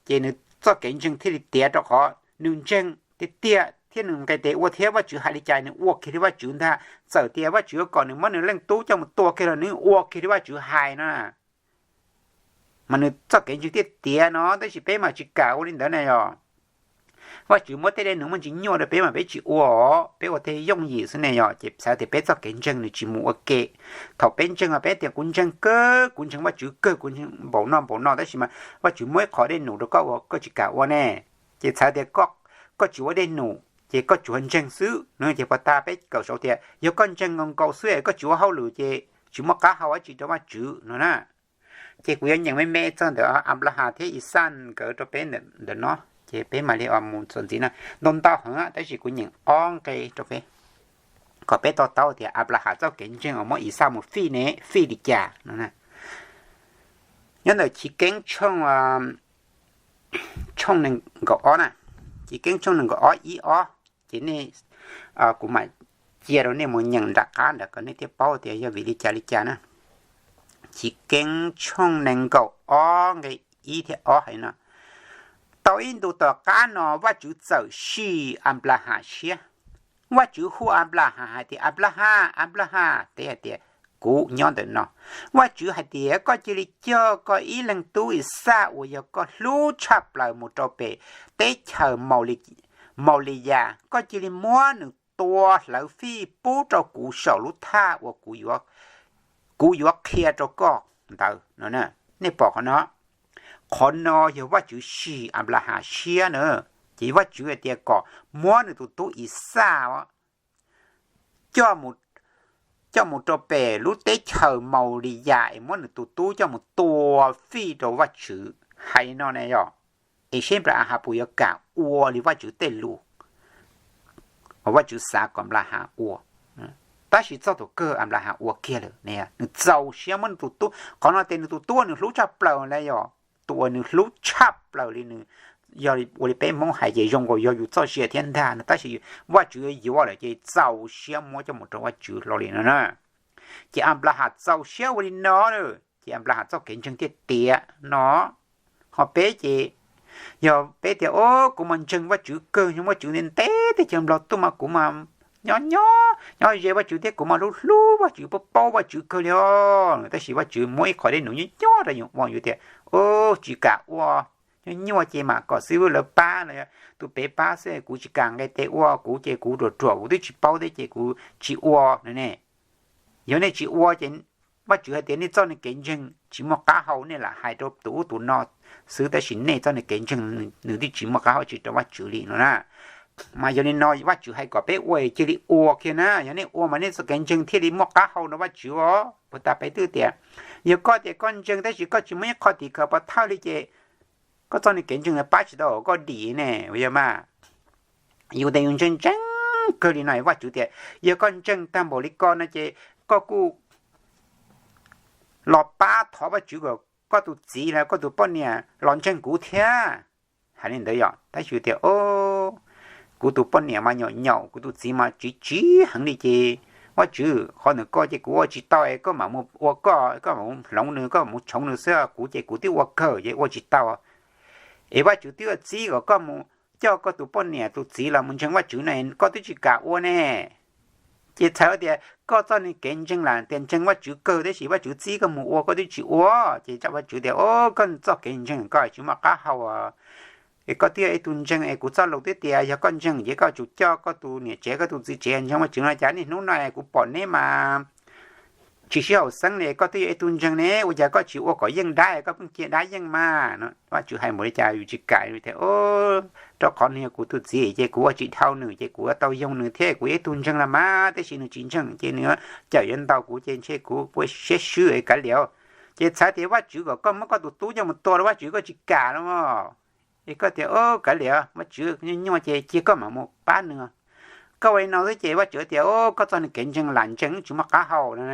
ces nws txoj kev ntseeg thiaj li tiav rau qhov nws ntseeg tiag tiag thiab nws nqis tes ua thiab Vajtswv hais li cas nws ua kiag li Vajtswv ntag. Txawm tias Vajtswv yuav kom nws muab nws leej tub coj mus tua kiag los nws ua kiag li Vajtswv hais no. Mas nws txoj kev ntseeg thiaj tiav no, tab sis peb mas tsis kam ua li ntawd ne yog. Vajtswv muab tej dej num muaj ntsis nyuaj rau peb mas peb tsis ua os, peb ua tej yooj yim xwb ne yog, ces txhais tias peb txoj kev ntseeg nws tsis mus ua ke. Thaum peb ntseeg peb tias kuv ntseeg kawg, kuv ntseeg Vajtswv kawg, kuv ntseeg npaum no npaum no, tab sis mas Vajtswv muab ib qho dej num rau koj ua koj tsis kam ua ne, ces txhais tias koj tsis ua dej num ces koj tsuas ntseeg xwb no. Ces puag ta peb kawm saud tias yog koj ntseeg nkaus nkaus xwb es koj tsis ua hauj lwm ces tsis muaj qab hau dab tsi rau Vajtswv no na. Ces kuv yuav nyeem me me txog ntawm Anplahas thiab Ixaj nkawd rau peb ntawm no, ces peb mam li mus txuas ntxiv no. Ntau ntau heev tab sis kuv nyeem ob nqe rau peb kom peb to taub tias Anplahas txoj kev ntseeg uas muab Ixaj mus fij ne fij li cas no. Nyob ntawm Chiv Keeb tshooj nees nkaum ob na, Chiv Keeb tshooj nees nkaum ob ib ob, ces nej, kuv mam cia rau nej mus nyeem nram qab ntawd kom nej thiaj paub tias yog vim li cas li cas na. Chiv Keeb tshooj nees nkaum ob nqe ib thiab ob hais no: Tau ib ntu tom qab no Vajtswv txawm sim Anplahas siab. Vajtswv hu Anplahas hais tias, Anplahas, Anplahas, teb hais tias, kuv nyob ntawm no. Vajtswv hais tias, koj cia li coj koj ib leeg tub Ixaj uas yog koj hlub tshaj plaws mus rau pem teb chaws Mauliyas, koj cia li muab nws tua hlawv fij pub rau kuv saum lub thaj uas kuv yuav qhia rau koj ntawd no. Nej pom qhov no, qhov no yog Vajtswv sim Anplahas siab na. Ces Vajtswv hais tias kom muab nws tus tub Ixaj coj mus rau pem lub teb chaws Mauliyas es muab nws tus tub coj mus tua fij rau Vajtswv. Hais no ne yog, es seb Anplahas puas yuav kam ua li Vajtswv tej lus uas Vajtswv xav kom Anplahas ua. Tab sis txog thaum kawg Anplahas ua kiag lawm ne, nws txaus siab muab nws tus tub, qhov no tias nws tus tub nws hlub tshaj plaws la yog tus uas nws hlub tshaj plaws li nws, yog ua li peb Hmoob hais ces zoo nkaus yog yus txoj sia thiab ntag no, tab sis Vajtswv yuav yuav lawm ces txaus siab muab coj mus rau Vajtswv hlo li no na. Ces Anplahas txaus siab ua li no, ces Anplahas txoj kev ntseeg thiaj tiav no. Ho peb ces, yog peb tias, o, kuv mas ntseeg Vajtswv kawg, ntseeg Vajtswv ntev ntev teb chaws Nplog tuaj mas kuv mas nyob nyob nyob ze Vajtswv thiab kuv mas hlub hlub Vajtswv, paub paub Vajtswv kawg li os, tab sis Vajtswv muab ib qho dej num nyob nyob rau yus ua yus tias, o, tsis kam ua, nyob nyuaj ces mam kom xib hwb lawv pab los tus pem pab xwb, kuv tsis kam nqe tes ua, kuv ces kuv ruam ruam kuv twb tsis paub thiab ces kuv tsis ua no ne. Yog nej tsis ua ces Vajtswv hais tias nej txoj kev ntseeg tsis muaj qab hau, nej lam hais rau tus ub tus no xwb, tab sis nej txoj kev ntseeg nws twb tsis muaj qab hau tsis rau Vajtswv li no na. Mas yog li no Vajtswv hais kom peb ua cia li ua kiag na, yog nej ua mas nej txoj kev ntseeg thiaj li muaj qab hau rau Vajtswv os. Puag ta peb twb tias, yog koj tias koj ntseeg tab sis koj tsis muaj ib qho tim khawv pov thawj li ces koj txoj kev ntseeg pab tsis tau koj dim ne, yog mas. Yus tias yus ntseeg ntseeg kawg li no, Vajtswv tias yog koj ntseeg tag npaum li ko no ces koj kuj los pab thov Vajtswv kom koj tus txiv los koj tus poj niam los ntseeg kuv thiab. Hais li ntawd yog tab sis tias, o, kuv tus poj niam mas nyaum nyaum, kuv tus txiv mas tsiv tsiv heev li ces Vajtswv, qhov ntawm koj ces kuv ua tsis tau es koj mam mus ua koj, koj mam mus hloov nws, koj mam mus tshoov nws xwb, kuv ces kuv twb ua kawg ces ua tsis tau. Es Vajtswv twb txib kom koj mus coj koj tus poj niam tus txiv los mus ntseeg Vajtswv ne, koj twb tsis kam ua ne. Ces txhais tias koj txoj kev ntseeg lam tias ntseeg Vajtswv kawg tab sis Vajtswv txib koj mus ua koj twb tsis ua, ces Vajtswv tias, o, koj txoj kev ntseeg koj tsis muaj qab hau. Es koj twb yog ib tug ntseeg es kuv txoj lus twb tias yog koj ntseeg ces koj tsum coj koj tus niam tsev koj tus txiv tsev ntseeg Vajtswv no, cas niaj hnub no kuv pom neb mas tsis sib haum xeeb li, koj twb yog ib tug ntseeg ne, ua cas koj tsis ua kom yeej dab, koj pheej cia dab yeej mas. Vajtswv hais npaum li cas yus tsis kam, tias, rau qhov nws yog kuv tus txiv ces kuv ua tsis dhau nws ces kuv yuav tau yoo nws thiab, kuv yog ib tug ntseeg los mas, tab sis nws tsis ntseeg ces nws cawm yuav ntaus kuv ces ntshe kuv ua siab swb es kav liam. Ces txhais tias Vajtswv kom koj muab koj tus tub coj mus tua rau Vajtswv koj tsis kam los, es koj tias, o, kav liam, Vajtswv nyuaj nyuaj ces cia koj mam mus pab nws. Koj ua li no xwb ces Vajtswv tias, o, koj txoj kev ntseeg lam ntseeg tsis muaj qab hau no.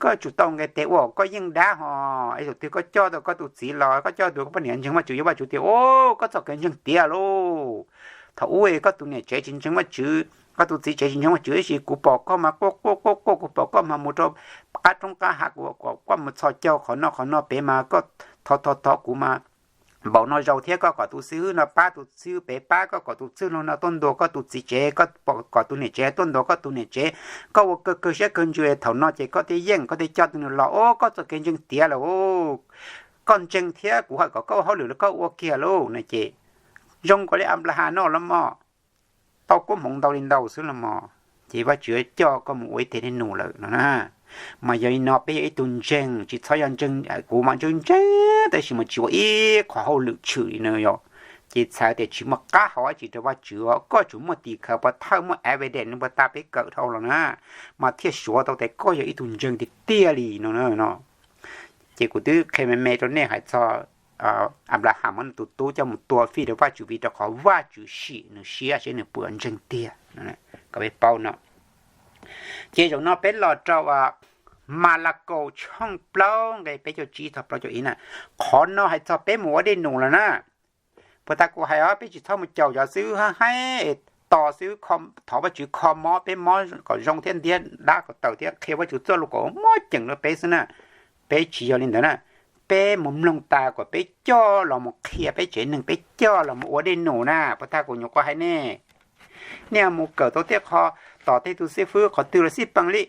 Koj tsum tau nqe tes ua koj yeej dab ho, es thaum twg koj coj tau koj tus txiv los koj coj tus koj poj niam ntseeg Vajtswv, yog Vajtswv tias, o, koj txoj kev ntseeg tiav lauj. Thaum ub koj tus niam tsev tsis ntseeg Vajtswv, Koj tus txiv tsev tsis ntseeg Vajtswv tab sis kuv pom koj mas quaj quaj quaj quaj, kuv pom koj mas mus rau qab roob qab hav, kuv kom koj mus txhos caug qhov no qhov no pem mas koj thov thov thov kuv mas npaum no zaus thiab, koj kom tus xib hwb no pab tus xib hwb pem pab, koj kom tus txwj laug no tuaj ntuas koj tus txiv tsev, koj kom tus niam tsev tuaj ntuas koj tus niam tsev, koj ua kawg kawg siab kawg ntsws, thaum no ces koj thiaj yeej, koj thiaj coj tus nws los, o, koj txoj kev ntseeg tiav lawm, koj ntseeg thiab kuv hais kom koj ua hauj lwm los koj ua kiag lauj no ces zoo nkaus li Anplahas no los mas tau koob hmoov ntau li ntau xwb los mas, ces Vajtswv coj koj mus ua ib teg dej num lawm no na. Mas yog li no peb yog ib tug ntseeg, tsis txhob yog ntseeg, kuv mas ntseeg ntseeg tab sis mas tsis ua ib qho hauj lwm tshwm li no yog, ces txhais tias tsis muaj qab hau dab tsi rau Vajtswv os. Koj tsuas muaj tim khawv pov thawj, muaj evidence nws puag ta peb kawm dhau los na, mas thiaj suav tau tias koj yog ib tug ntseeg tiag tiag li no no. Ces kuv twb qhia me me rau nej hais txog Anplahas muab nws tus tub coj mus tua fij rau Vajtswv vim rau qhov Vajtswv sim nws siab seb nws puas ntseeg tiag. Kom peb paub no. Ces zaum no peb los rau Malakaus tshooj plaub nqe peb caug tsib txog plaub caug ib na. Qhov no hais txog peb mus ua dej num los na. Puag ta kuv hais os, peb tsis txhob mus caum cov xib hwb haib haib, tos xib hwb thov Vajtswv kho mob peb mob kom zoo thiab ntiab dab kom tawm thiab qhia Vajtswv txoj lus kom muaj ceem rau peb xwb na. Peb tsis yog li ntawd na. Peb mus mloog tas kom peb coj los mus qhia peb tsev neeg, peb coj los mus ua dej num na. Puag ta kuv nyuam qhuav hais nej, nej mus kawm tau tej qho, tos tej tus xib fwb qhov twg los xij peem li,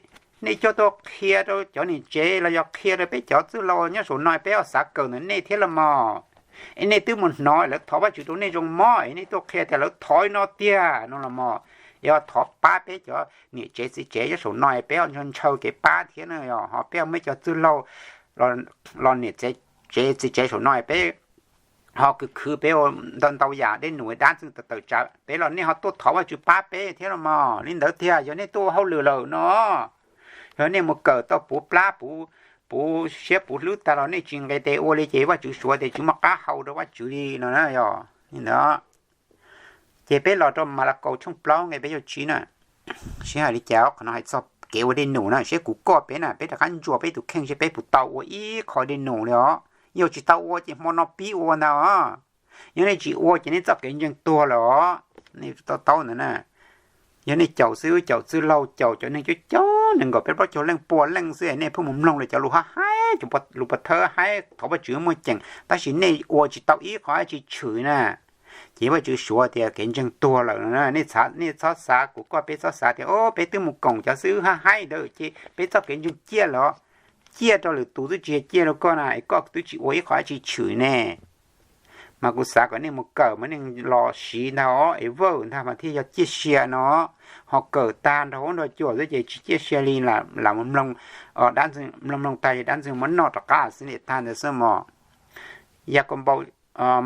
nej coj tuaj qhia rau cov niam tsev los yog qhia rau peb cov txwj laus nyob saum no, peb ho xav kawm ntawm nej thiab los mas. Es nej twb mus hnov lawv thov Vajtswv rau nej zoo mob es nej tuaj qhia tias lawv thov no tiag no los mas. Yog thov pab peb cov niam tsev txiv tsev nyob saum no es peb ho ntshaw ntshaw kev pab thiab na, ho peb ho muaj ib co txwj laug los niam tsev txiv tsev saum no es peb ho khwv khwv peb ua ntau ntau yam dej num dab ntxwg tawm tawm tsam peb los nej ho tuaj thov Vajtswv pab peb thiab los mas. Li ntawd tiag, yog nej tuaj ua hauj lwm lawm no, yog nej mus kawm tau puv plab puv siab puv hlwb tag los nej tsis nqis tes ua li ces Vajtswv suav tias tsis muaj qab hau rau Vajtswv li no na. Yog li ntawd, ces peb los rau Malakaus tshooj plaub nqe peb caug tsib na. Seb hais li cas, qhov no hais txog kev ua dej num na, seb kuv koj peb na, peb rov qab ntsuas peb tus kheej seb peb puas tau ua ib qho dej num li os. Yog tsis tau ua ces hmo no pib ua ntag os. Yog nej tsis ua ces nej txoj kev ntseeg tuag lawm os. Nej tau taub ntawd na. Yog nej caum xib hwb, caum txwj laug, caum cov neeg coob coob nees nkaum peb plaub caug leej pua leej xwb, nej pheej mus mloog lawv cov lus haib haib, lus pov thawj haib thov Vajtswv muaj ceem, tab sis nej ua tsis tau ib qho dab tsi tshwm na, ces Vajtswv suav tias kev ntseeg tuag lawm. Nej, nej txhob xav, kuv koj peb txhob xav tias, o, peb twb mus koom cov xib hwb haib haib ntawd ces peb txoj kev ntseeg ciaj lawm. Ciaj rau lwm tus xwb, tsis yog ciaj rau koj na, es koj twb tsis ua ib qho dab tsi tshwm ne. Mas kuv xav kom nej mus kawm mas nej los siv ntag os, es vawj ntag mas thiaj yog ciaj sia no. Ho kawm tag nrho huab nrho cua xwb ces tsis ciaj sia li, lam mloog, mloog mloog tag ces dab ntxwg muab noj rov qab xwb, niam tag ntawd xwb mog. Yakaunpaus,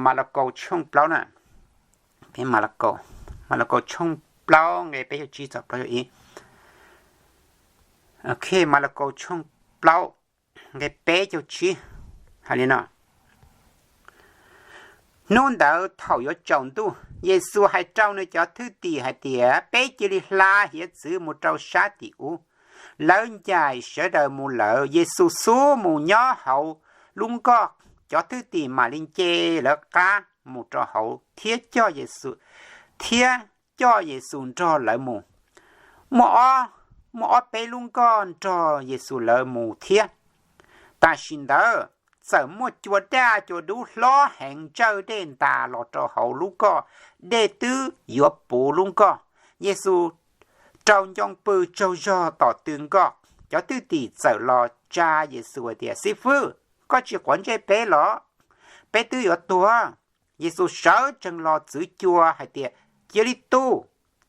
Malakaus tshooj plaub na. Malakaus, Malakaus tshooj plaub nqe peb caug tsib txog plaub caug ib. Malakaus tshooj plaub nqe peb caug tsib hais li no: Hnub ntawd thaum yuav tsaus ntuj, Yexus hais rau nws cov thwj tim hais tias, peb cia li hla hiav txwv mus rau sab tim ub. Lawv ncaim sawv daws mus lawm, Yexus xub mus nyob hauv lub nkoj. Cov thwj tim mam li nce lawv qab mus rau hauv thiab coj Yexus, thiab coj Yexus nrog lawv mus. Muaj ob, muaj ob peb lub nkoj nrog Yexus lawv mus thiab. Tam sim ntawd txawm muaj cua daj cua dub hlob heev ntsawj dej ntas los rau hauv lub nkoj, dej twb yuav puv lub nkoj. Yexus rau ncoo pw tsaug zog tom tw nkoj. Cov thwj tim txawm los tsa Yexus hais tias, Xib fwb, koj tsis quav ntsej peb los? Peb twb yuav tuag. Yexus sawv tsees los txwv cua hais tias, Cia li tu!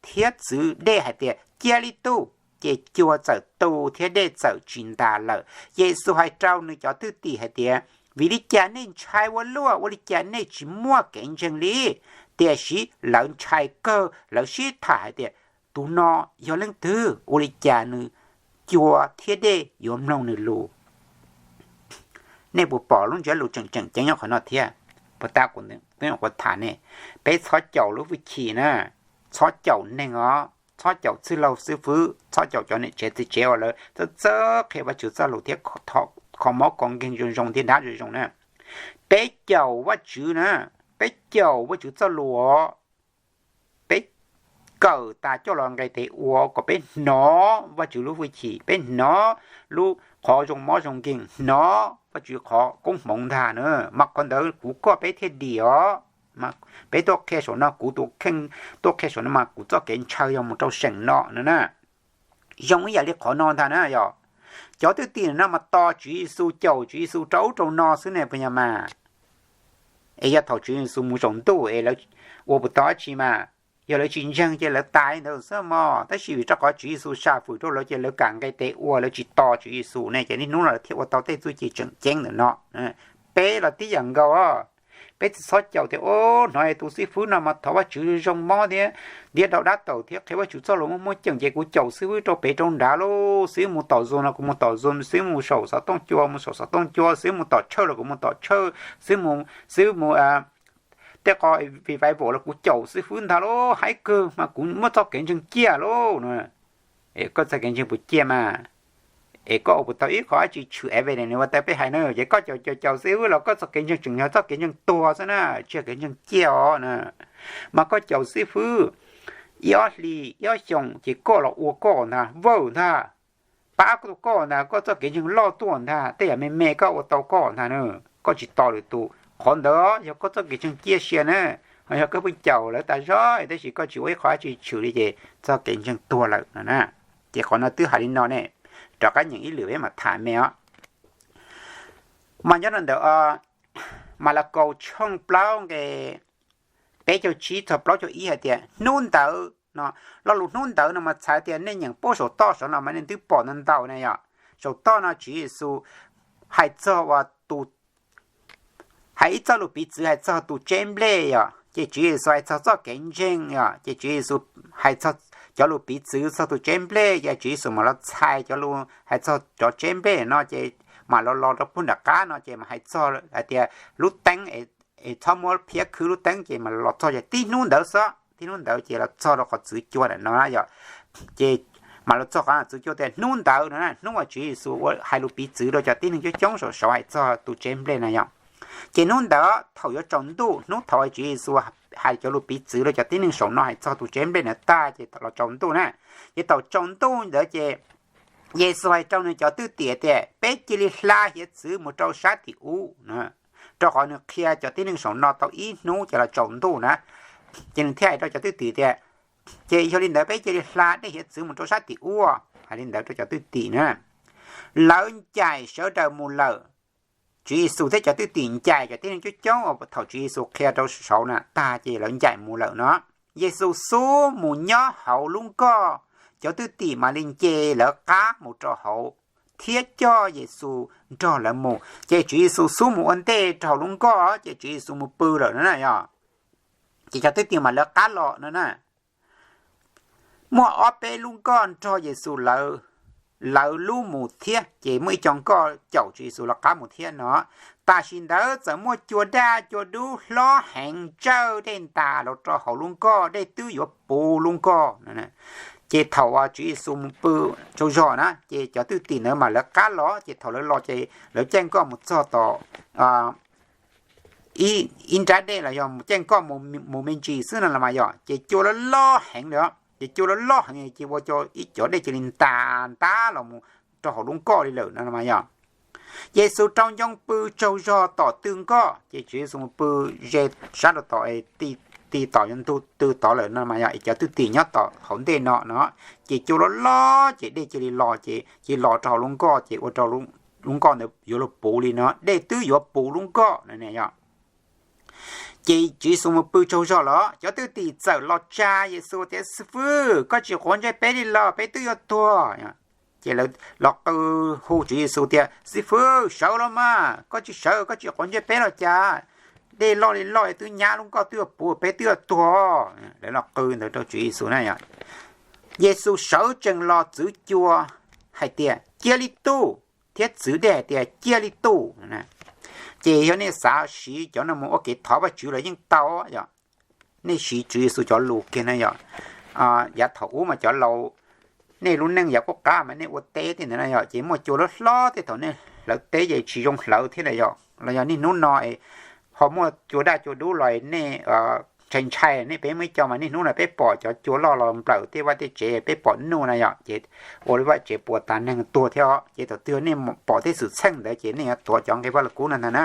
Thiab txwv dej hais tias, Cia li tu! Ces cua txawm tu thiab dej txawm tsis ntas lawm. Yexus hais rau nws cov thwj tim hais tias, Vim li cas nej ntshai ua luaj? Ua li cas nej tsis muaj kev ntseeg li? Tiam sis lawv ntshai kawg, lawv sib tham hais tias, Tus no yog leej twg? Ua li cas nws cua thiab dej yuav mloog nws lus? Nej puas pom lub ntsiab lus tseem tseem ceeb nyob qhov no thiab? Puas tas kuv twb nyuam qhuav tham ne, peb txhob caum lub hwj chim na, txhob caum neeg os, txhob caum txwj laug xib fwb, txhob caum cov niam tsev txiv tsev uas lawv txawj txawj qhia Vajtswv txoj lus thiab kho mob kho nkeeg zoo zoo thiab dab zoo zoo na. Peb caum Vajtswv na, peb caum Vajtswv txoj lus os. Peb kawm tas coj los nqes tes ua kom peb hnov Vajtswv lub hwj chim, peb hnov lub qhov zoo mob zoo nkeeg, hnov Vajtswv qhov koob hmoov ntag na. Mas qhov ntawd kuv koj peb thiaj dim os. Peb tuaj qhia saum no, kuv tus kheej tuaj qhia saum no mas kuv txoj kev ntshaw yog mus rau seem no no na. Zoo ib yam li qhov no ntag na yog. Cov twj tim no mas tos Tswv Yexus, caum Tswv Yexus rau ub rau no xwb ne puas yog mas. Es yog thaum Tswv Yexus mus saum ntuj es lawv ua puas tau dab tsi mas? Yog lawv tsis ntseeg ces lawv tas li ntawd xwb mog. Tab sis vim rau qhov Tswv Yexus sam fwm rau lawv ces lawv kam nqe tes ua, lawv tsis tos Tswv Yexus ne, ces niaj hnub no lawv thiaj ua tau tej txuj ci tseem ceeb ntawm no. Peb los tib yam nkaus os. Peb tsis txhob caum tias, o, hnov tus xib fwb no mas thov Vajtswv zoo mob thiab, ntiab rau dab taum thiab qhia Vajtswv txoj lus muaj muaj ceem ces kuv caum xib fwb rau pem rau nrad lauj. Xib fwb mus tom zoo no kuv mus tom zoo, xib fwb mus saum xov tooj cua mus saum xov tooj cua, xib fwb mus tom tshawj los kuv mus tom tshawj, xib fwb mus, xib fwb mus tej qho revival los kuv caum xib fwb ntag lauj. Haib kawg mas kuv muaj txoj kev ntseeg ciaj lauj. Koj txoj kev ntseeg puas ciaj mas? Es koj ua puas tau ib qho dab tsi tshwm evidence ua tau peb hais na? Ces koj caum caum caum xib fwb los koj txoj kev ntseeg tseem yog txoj kev ntseeg tuag xwb na, tsis yog kev ntseeg ciaj os na. Mas koj caum xib fwb ib ob hlis ib ob xyoos ces koj los ua koj ntag, vawj ntag, pab koj tus koj ntag, koj txoj kev ntseeg loj tuaj ntag, tej yam me me koj ua tau koj ntag na. Koj tsis tos lwm tus, qhov ntawd yog koj txoj kev ntseeg ciaj sia na. Ho yog koj pheej caum lawv tas zog tab sis koj tsis ua ib qho dab tsi tshwm li ces txoj kev ntseeg tuag lawm no na. Ces qhov no twb hais li no ne, rov qab nyeem ib lwm peb mam tham me os. Mas nyob rau ntawm Malakaus tshooj plaub nqe peb caug tsib txog plaub caug ib hais tias hnub ntawd no, lo lus hnub ntawd no mas txhais tias nej nyeem paub saum toj saud no mas nej twb pom ntau ntau na yom. Saum toj no Tswv Yexus hais txog uas tus, hais ib txoj lus piv txwv hais txog tus tseb nplej yom, ces Tswv Yexus hais txog txoj kev ntseeg yom, ces Tswv Yexus hais txog cov lus piv txwv txog tus tseb nplej, ces Tswv Yexus mam los txhais cov lus hais txog cov tseb nplej no, ces mam los los rau puag nram qab no ces mam hais txog hais tias lub teeb es txhob muab phiab khwb lub teeb, ces mam los txog ces tib hnub ntawd xwb, tib hnub ntawd ces los txog rau qhov txwv cua ntawm no yom. Ces mam los txog qhov txwv cua tias hnub ntawd no, hnub uas Tswv Yexus ua hais lus piv txwv rau cov tib neeg coob coob saum saud hais txog tus tseb nplej na yom. Ces hnub ntawd thaum yuav tsaus ntuj, hnub thaum Tswv Yexus hais cov lus piv txwv rau cov tib neeg saum no hais txog tus tseb nplej na tag ces los tsaus ntuj na. Ces thaum tsaus ntuj ntawd ces Yexus hais rau nws cov twj tim tias peb cia li hla hiav txwv mus rau sab tim ub, rau qhov nws qhia cov tib neeg saum no tau ib hnub ces los tsaus ntuj na. Ces nws thiaj hais rau cov twj tim tias, ces yog li ntawd peb cia li hla dej hiav txwv mus rau sab tim ub, hais li ntawd rau cov twj tim na. Lawv ncaim sawv daws mus lawm. Tswv Yexus thiab cov twj tim ncaim cov tib neeg coob coob uas thaum Tswv Yexus qhia rau saud na tag ces lawv ncaim mus lawm no. Yexus xub mus nyob hauv lub nkoj, cov twj tim mam li nce lawv qab mus rau hauv thiab coj Yexus nrog lawv mus. Ces Tswv Yexus xub mus ua ntej rau hauv lub nkoj, ces Tswv Yexus mus pw lawm no na yom. Ces cov twj tim mam lawv qab los no na. Muaj ob peb lub nkoj nrog Yexus lawv lub mus thiab, ces muaj ib co nkoj caum Tswv Yexus lawv qab mus thiab no. Tam sim ntawd txawm muaj cua daj cua dub hlob heev ntsawj dej ntas los rau hauv lub nkoj, dej twb yuav puv lub nkoj. Ces thaum Tswv Yexus mus pw tsaug zog na, ces cov twj tim ntawd mam lawv qab los, ces thaum lawv los ces lawv caij nkoj mus txog tom ib nrab dej los yog caij nkoj mus me ntsis xwb no los mas yog, ces cua loj loj heev li, ces cua loj loj heev ces ua rau ib cov dej cia li ntas ntab los mus rau hauv lub nkoj li lawm no los mas yog. Yexus rau ncoo pw tsaug zog tom tw nkoj, ces Tswv Yexus mus pw ze sab rau tom ti tom yuav ntug tw tod lawm no mas yog, es cov twj tim nyob tom hauv ntej no no, ces cua loj loj ces dej cia li los, ces cia li los rau hauv lub nkoj ces ua rau lub nkoj ntawd yuav luag puv li no, dej twb yuav puv lub nkoj no yog. Ces Tswv Yexus mus pw tsaug zog los cov twj tim txawm los tsa Yexus tias, Xib fwb, koj tsis quav ntsej peb li los? Peb twb yuav tuag. Ces lawv los qw hu Tswv Yexus tias, Xib fwb, sawv los mas, koj tsis sawv, koj tsis quav ntsej peb los cas? Dej loj li loj twb nyab lub nkoj twb yuav puv, peb twb yuav tuag. Lawv los qw ntawd rau Tswv Yexus na yom. Yexus sawv tsees los txwv cua hais tias, Cia li tu! Thiab txwv dej hais tias, Cia li tu! Ces yog nej xav siv cov no mus ua kev thov Vajtswv los yeej tau yom. Nej siv Tswv Yexus cov lus kiag na yom. Yav thaum ub mas cov laus, nej lub neej yav qub qab mas nej ua teb tej ntawd na yom, ces muaj cua loj hlob tej thaum nej hlawv teb ces tsis zoo hlawv thiab na yom, los yog niaj hnub no ho muaj cua daj cua dub los nej ntshai ntshai nej peb muaj ib co mas niaj hnub no peb pom cov cua loj los nplawm tej vaj tej tsev peb pom nuj na yom, ces ua li vaj tsev puas tas neeg tuag thiab os. Ces thaum twg nej pom tej xwm txheej ntawd ces nej yuav tuav cov nqe Vaj Lug Kub no ntag na.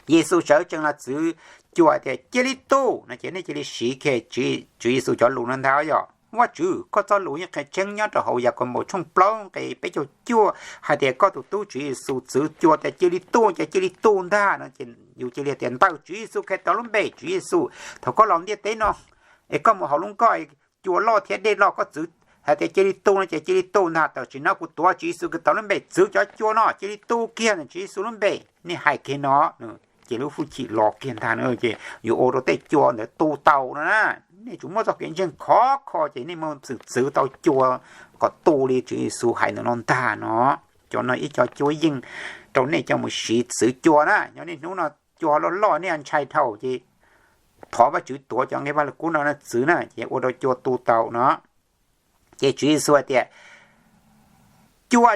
Yexus sawv tsees los txwv cua tias, Cia li tu no ces nej cia li siv kiag Tswv Yexus cov lus no ntag yom. Vajtswv, koj txoj lus yeej qhia tseeb nyob rau hauv Yakaunpaus tshooj plaub nqe peb caug cuaj hais tias koj tus tub Tswv Yexus txwv cua tias, Cia li tu, ces cia li tu ntag no ces yus cia li tias, Ntawm Tswv Yexus Khetos lub npe, Tswv Yexus, thaum koj los ntiaj teb no es koj mus hauv lub nkoj, cua loj thiab dej loj koj txwv hais tias cia li tu no ces cia li tu ntag. Tam sim no kuv tuav Tswv Yexus Khetos lub npe txwv cov cua no cia li tu kiag ntawm Tswv Yexus lub npe. Nej hais kiag no ces lub hwj chim los kiag ntag na, ces yuav ua rau tej cua ntawd tu tau no na. Nej tsuas muaj txoj kev ntseeg khov kho ces nej muaj xwm txwv tau cua kom tu li Tswv Yexus hais ntawm no ntag no. Cov no ib co cuab yeej rau nej coj mus siv txwv cua na. Nyob niaj hnub no cua loj loj nej ntshai dhau ces thov Vajtswv tuav cov nqe Vaj Lug Kub no txwv na ces ua rau cua tu tau no. Ces Tswv Yexus hais tias, cua,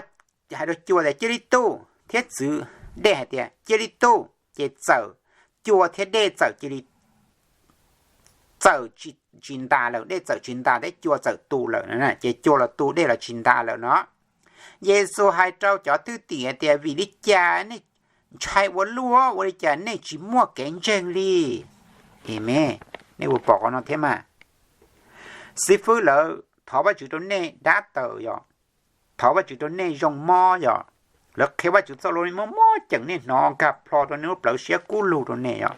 hais rau cua tias, Cia li tu, thiab txwv dej hais tias, Cia li tu, ces txawm cua thiab dej txawm cia li, txawm tsis ntas lawm, dej txawm tsis ntas thiab cua txawm tu lawm. Ces cua los tu, dej los tsis ntas lawm no. Yexus hais rau cov thwj tim hais tias, Vim li cas nej ntshai ua luaj? Ua li cas nej tsis muaj kev ntseeg li? Nej puas pom qhov no thiab mas? Xib fwb lawv thov Vajtswv rau nej dab tawm yom, thov Vajtswv rau nej zoo mob yom, lawv qhia Vajtswv txoj lus nej mob mob ceem, nej hnov nkag plho rau nej lub plawv siab kub lug rau nej yom.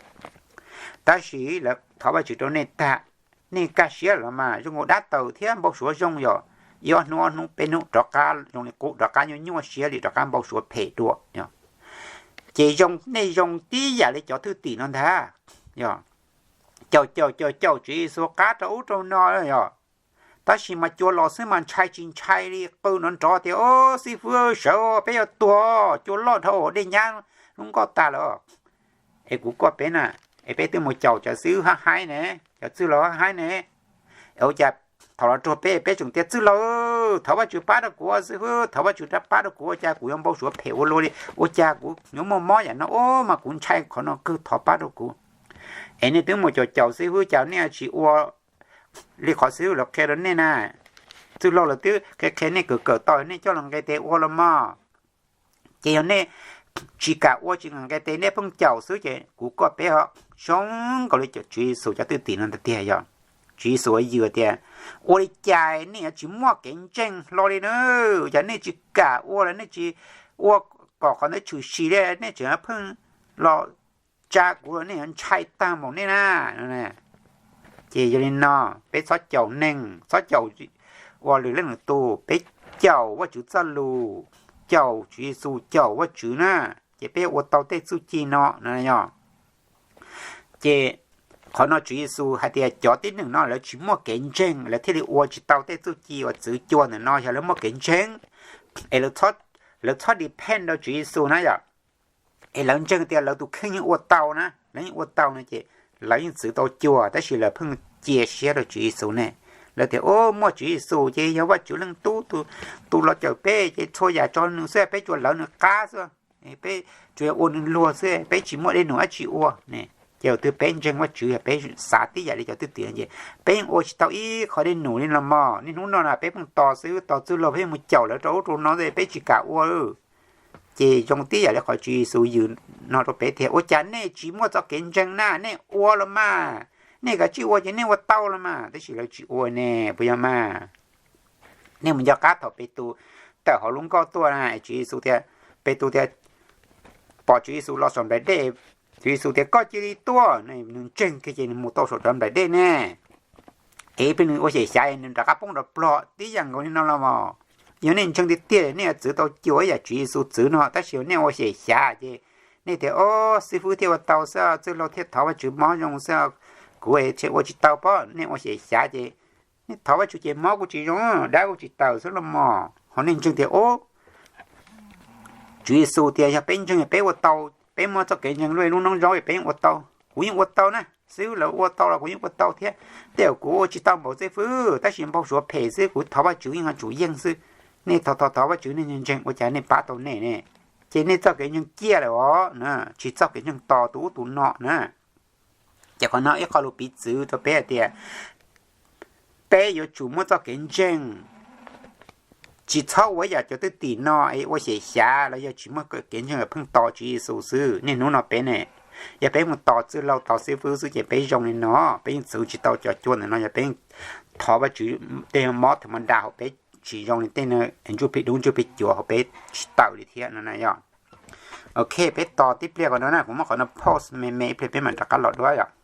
Tab sis lawv thov Vajtswv rau nej tag, nej kaj siab los mas zoo nkaus dab tawm thiab npau suav zoo yom. Ib ob hnub, ob hnub peb hnub rov qab zoo li qub, rov qab nyuaj nyuaj siab li, rov qab npau suav phem dua. Ces zoo, nej zoo tib yam li cov thwj tim no ntag. Yog caum caum caum caum Tswv Yexus qab rau ub rau no yom. Tab sis mas cua los xwb mas ntshai tsis ntshai li, qw nrov nrov tias, Au, xib fwb sawv, peb yuav tuag, cua loj dhau, dej nyab lub nkoj tas lawm. Es kuv kuaj peb na, es peb twb mus caum cov xib fwb hab haib ne, cov txwj laug hab haib ne, es ua cas thaum los rau peb, peb tseem tias, Txwj laug, thov Vajtswv pab rau kuv, xib fwb, thov Vajtswv pab rau kuv, ua cas kuv yuav npau suav phem ua luaj li, ua cas kuv yuav muaj mob yam no, ua mas kuv ntshai qhov no kawg, thov pab rau kuv. Es nej twb mus caum caum xib fwb, cas nej tsis ua li qhov xib fwb lawv qhia rau nej na? Txwj laug lawv twb qhia qhia nej kawm kawm tau, nej coj los nqes tes ua los mas. Ces yog nej tsis kam ua, tsis kam nqes tes, nej pheej caum xwb, ces kuv kuaj peb ho zoo nkaus li cov Tswv Yexus cov thwj tim no ntag tiag. Yog Tswv Yexus yws tias, Ua li cas nej yuav tsis muaj kev ntseeg hlo li na? Ua cas nej tsis kam ua los nej tsis ua kom qhov ntawd tshwm sim li, nej tseem pheej los tsa kuv, nej yuav ntshai tag npaum nej na. Ces yog li no, peb txhob caum neeg, txhob caum ua lwm leej lwm tus, peb caum Vajtswv txoj lus, caum Tswv Yexus, caum Vajtswv na, ces peb yuav ua tau tej txuj ci no no yog. Ces qhov no Tswv Yexus hais tias cov tib neeg no lawv tsis muaj kev ntseeg, lawv thiaj li ua tsis tau tej txuj ci uas txwv cua ntawm no, yog lawv muaj kev ntseeg es lawv txhob depend rau Tswv Yexus na yom. Es lawv ntseeg tias lawv tus kheej yeej ua tau na, lawv yeej ua tau no ces lawv yeej txwv tau cua, tab sis lawv pheej cia siab rau Tswv Yexus ne. Lawv tias, Au, muaj Tswv Yexus ces yog Vajtswv leej tub, tus los cawm peb, ces txhua yam tso nws xwb, peb tsuas lawv nws qab xwb. Peb tsuas yog ua nws luag xwb, peb tsis muaj dej num dab tsi ua ne. Ces yog twg peb ntseeg Vajtswv, yog peb xav tib yam li cov thwj tim ces peb yeej ua tsis tau ib qho dej num li los mas. Niaj hnub no na peb pheej tos xwb, tos txwj laug, peb mus caum lawv rau ub rau no, peb tsis kam ua. Ces zoo tib yam li qhov Tswv Yexus yws no rau peb tiag, Ua cas nej tsis muaj txoj kev ntseeg na? Nej ua los mas, nej kav tsij ua ces nej ua tau los mas, tab sis lawv tsis ua ne, puas yog mas? Nej mus nco qab thaum Petus tawm hauv lub nkoj tuaj na, Tswv Yexus tias, Petus tias, pom Tswv Yexus los saum nplaim dej, Tswv Yexus tias, Koj cia li tuaj. Nws ntseeg kiag ces nws mus tau saum cov nplaim dej ne. Es peb nws ua xyem xyav nws rov qab poob nrov plog tib yam nkaus li no los mas. Yog nej ntseeg tiag tiag nej yuav txwv tau cua ib yam Tswv Yexus txwv no, tab sis yog nej ua xyem xyav ces nej tias, Au, xib fwb thiaj ua tau xwb, txwj laug thiaj thov Vajtswv mob zoo xwb, kuv thiaj ua tsis tau pob. Nej ua xyem xyav ces nej thov Vajtswv ces mob kuj tsis zoo, dab kuj tsis tawm xwb los mas. Ho nej ntseeg tias, Au, Tswv Yexus tias yog peb ntseeg peb ua tau, peb muaj txoj kev ntseeg lub noob zaub peb yeej ua tau. Kuv yeej ua tau na, xib fwb lawv ua tau los kuv yeej ua tau thiab. Tej zaum kuv ua tsis tau npaum xib fwb, tab sis npau suav phem xwb, kuv thov Vajtswv yeej ho tsum yeej xwb. Nej thov thov thov Vajtswv, nej ntseeg ua cas nej pab tau nej ne? Ces nej txoj kev ntseeg ciaj lawm os, tsis txoj kev ntseeg tos tus ub tus no na. Ces qhov no ib qho lus piv txwv rau peb hais tias peb yuav tsum muaj txoj kev ntseeg, tsis txhob ua yam cov twj tim no es ua xyem xyav los yog tsis muaj kev ntseeg, pheej tos Tswv Yexus xwb. Niaj hnub no peb ne, yog peb mus tos txwj laug tos xib fwb xwb ces peb zoo li no, peb yeej txwv tsis tau cov cua ntawm no. Yog peb thov Vajtswv tej mob tham ma da hauv peb tsis zoo li tej ntsuj plig dub ntsuj plig cua hauv peb tsis tawm li thiab no na yog. Ok, peb tos tib pliag qhov no na, kuv muab qhov no pause me me ib pliag peb mam rov qab los dua yom.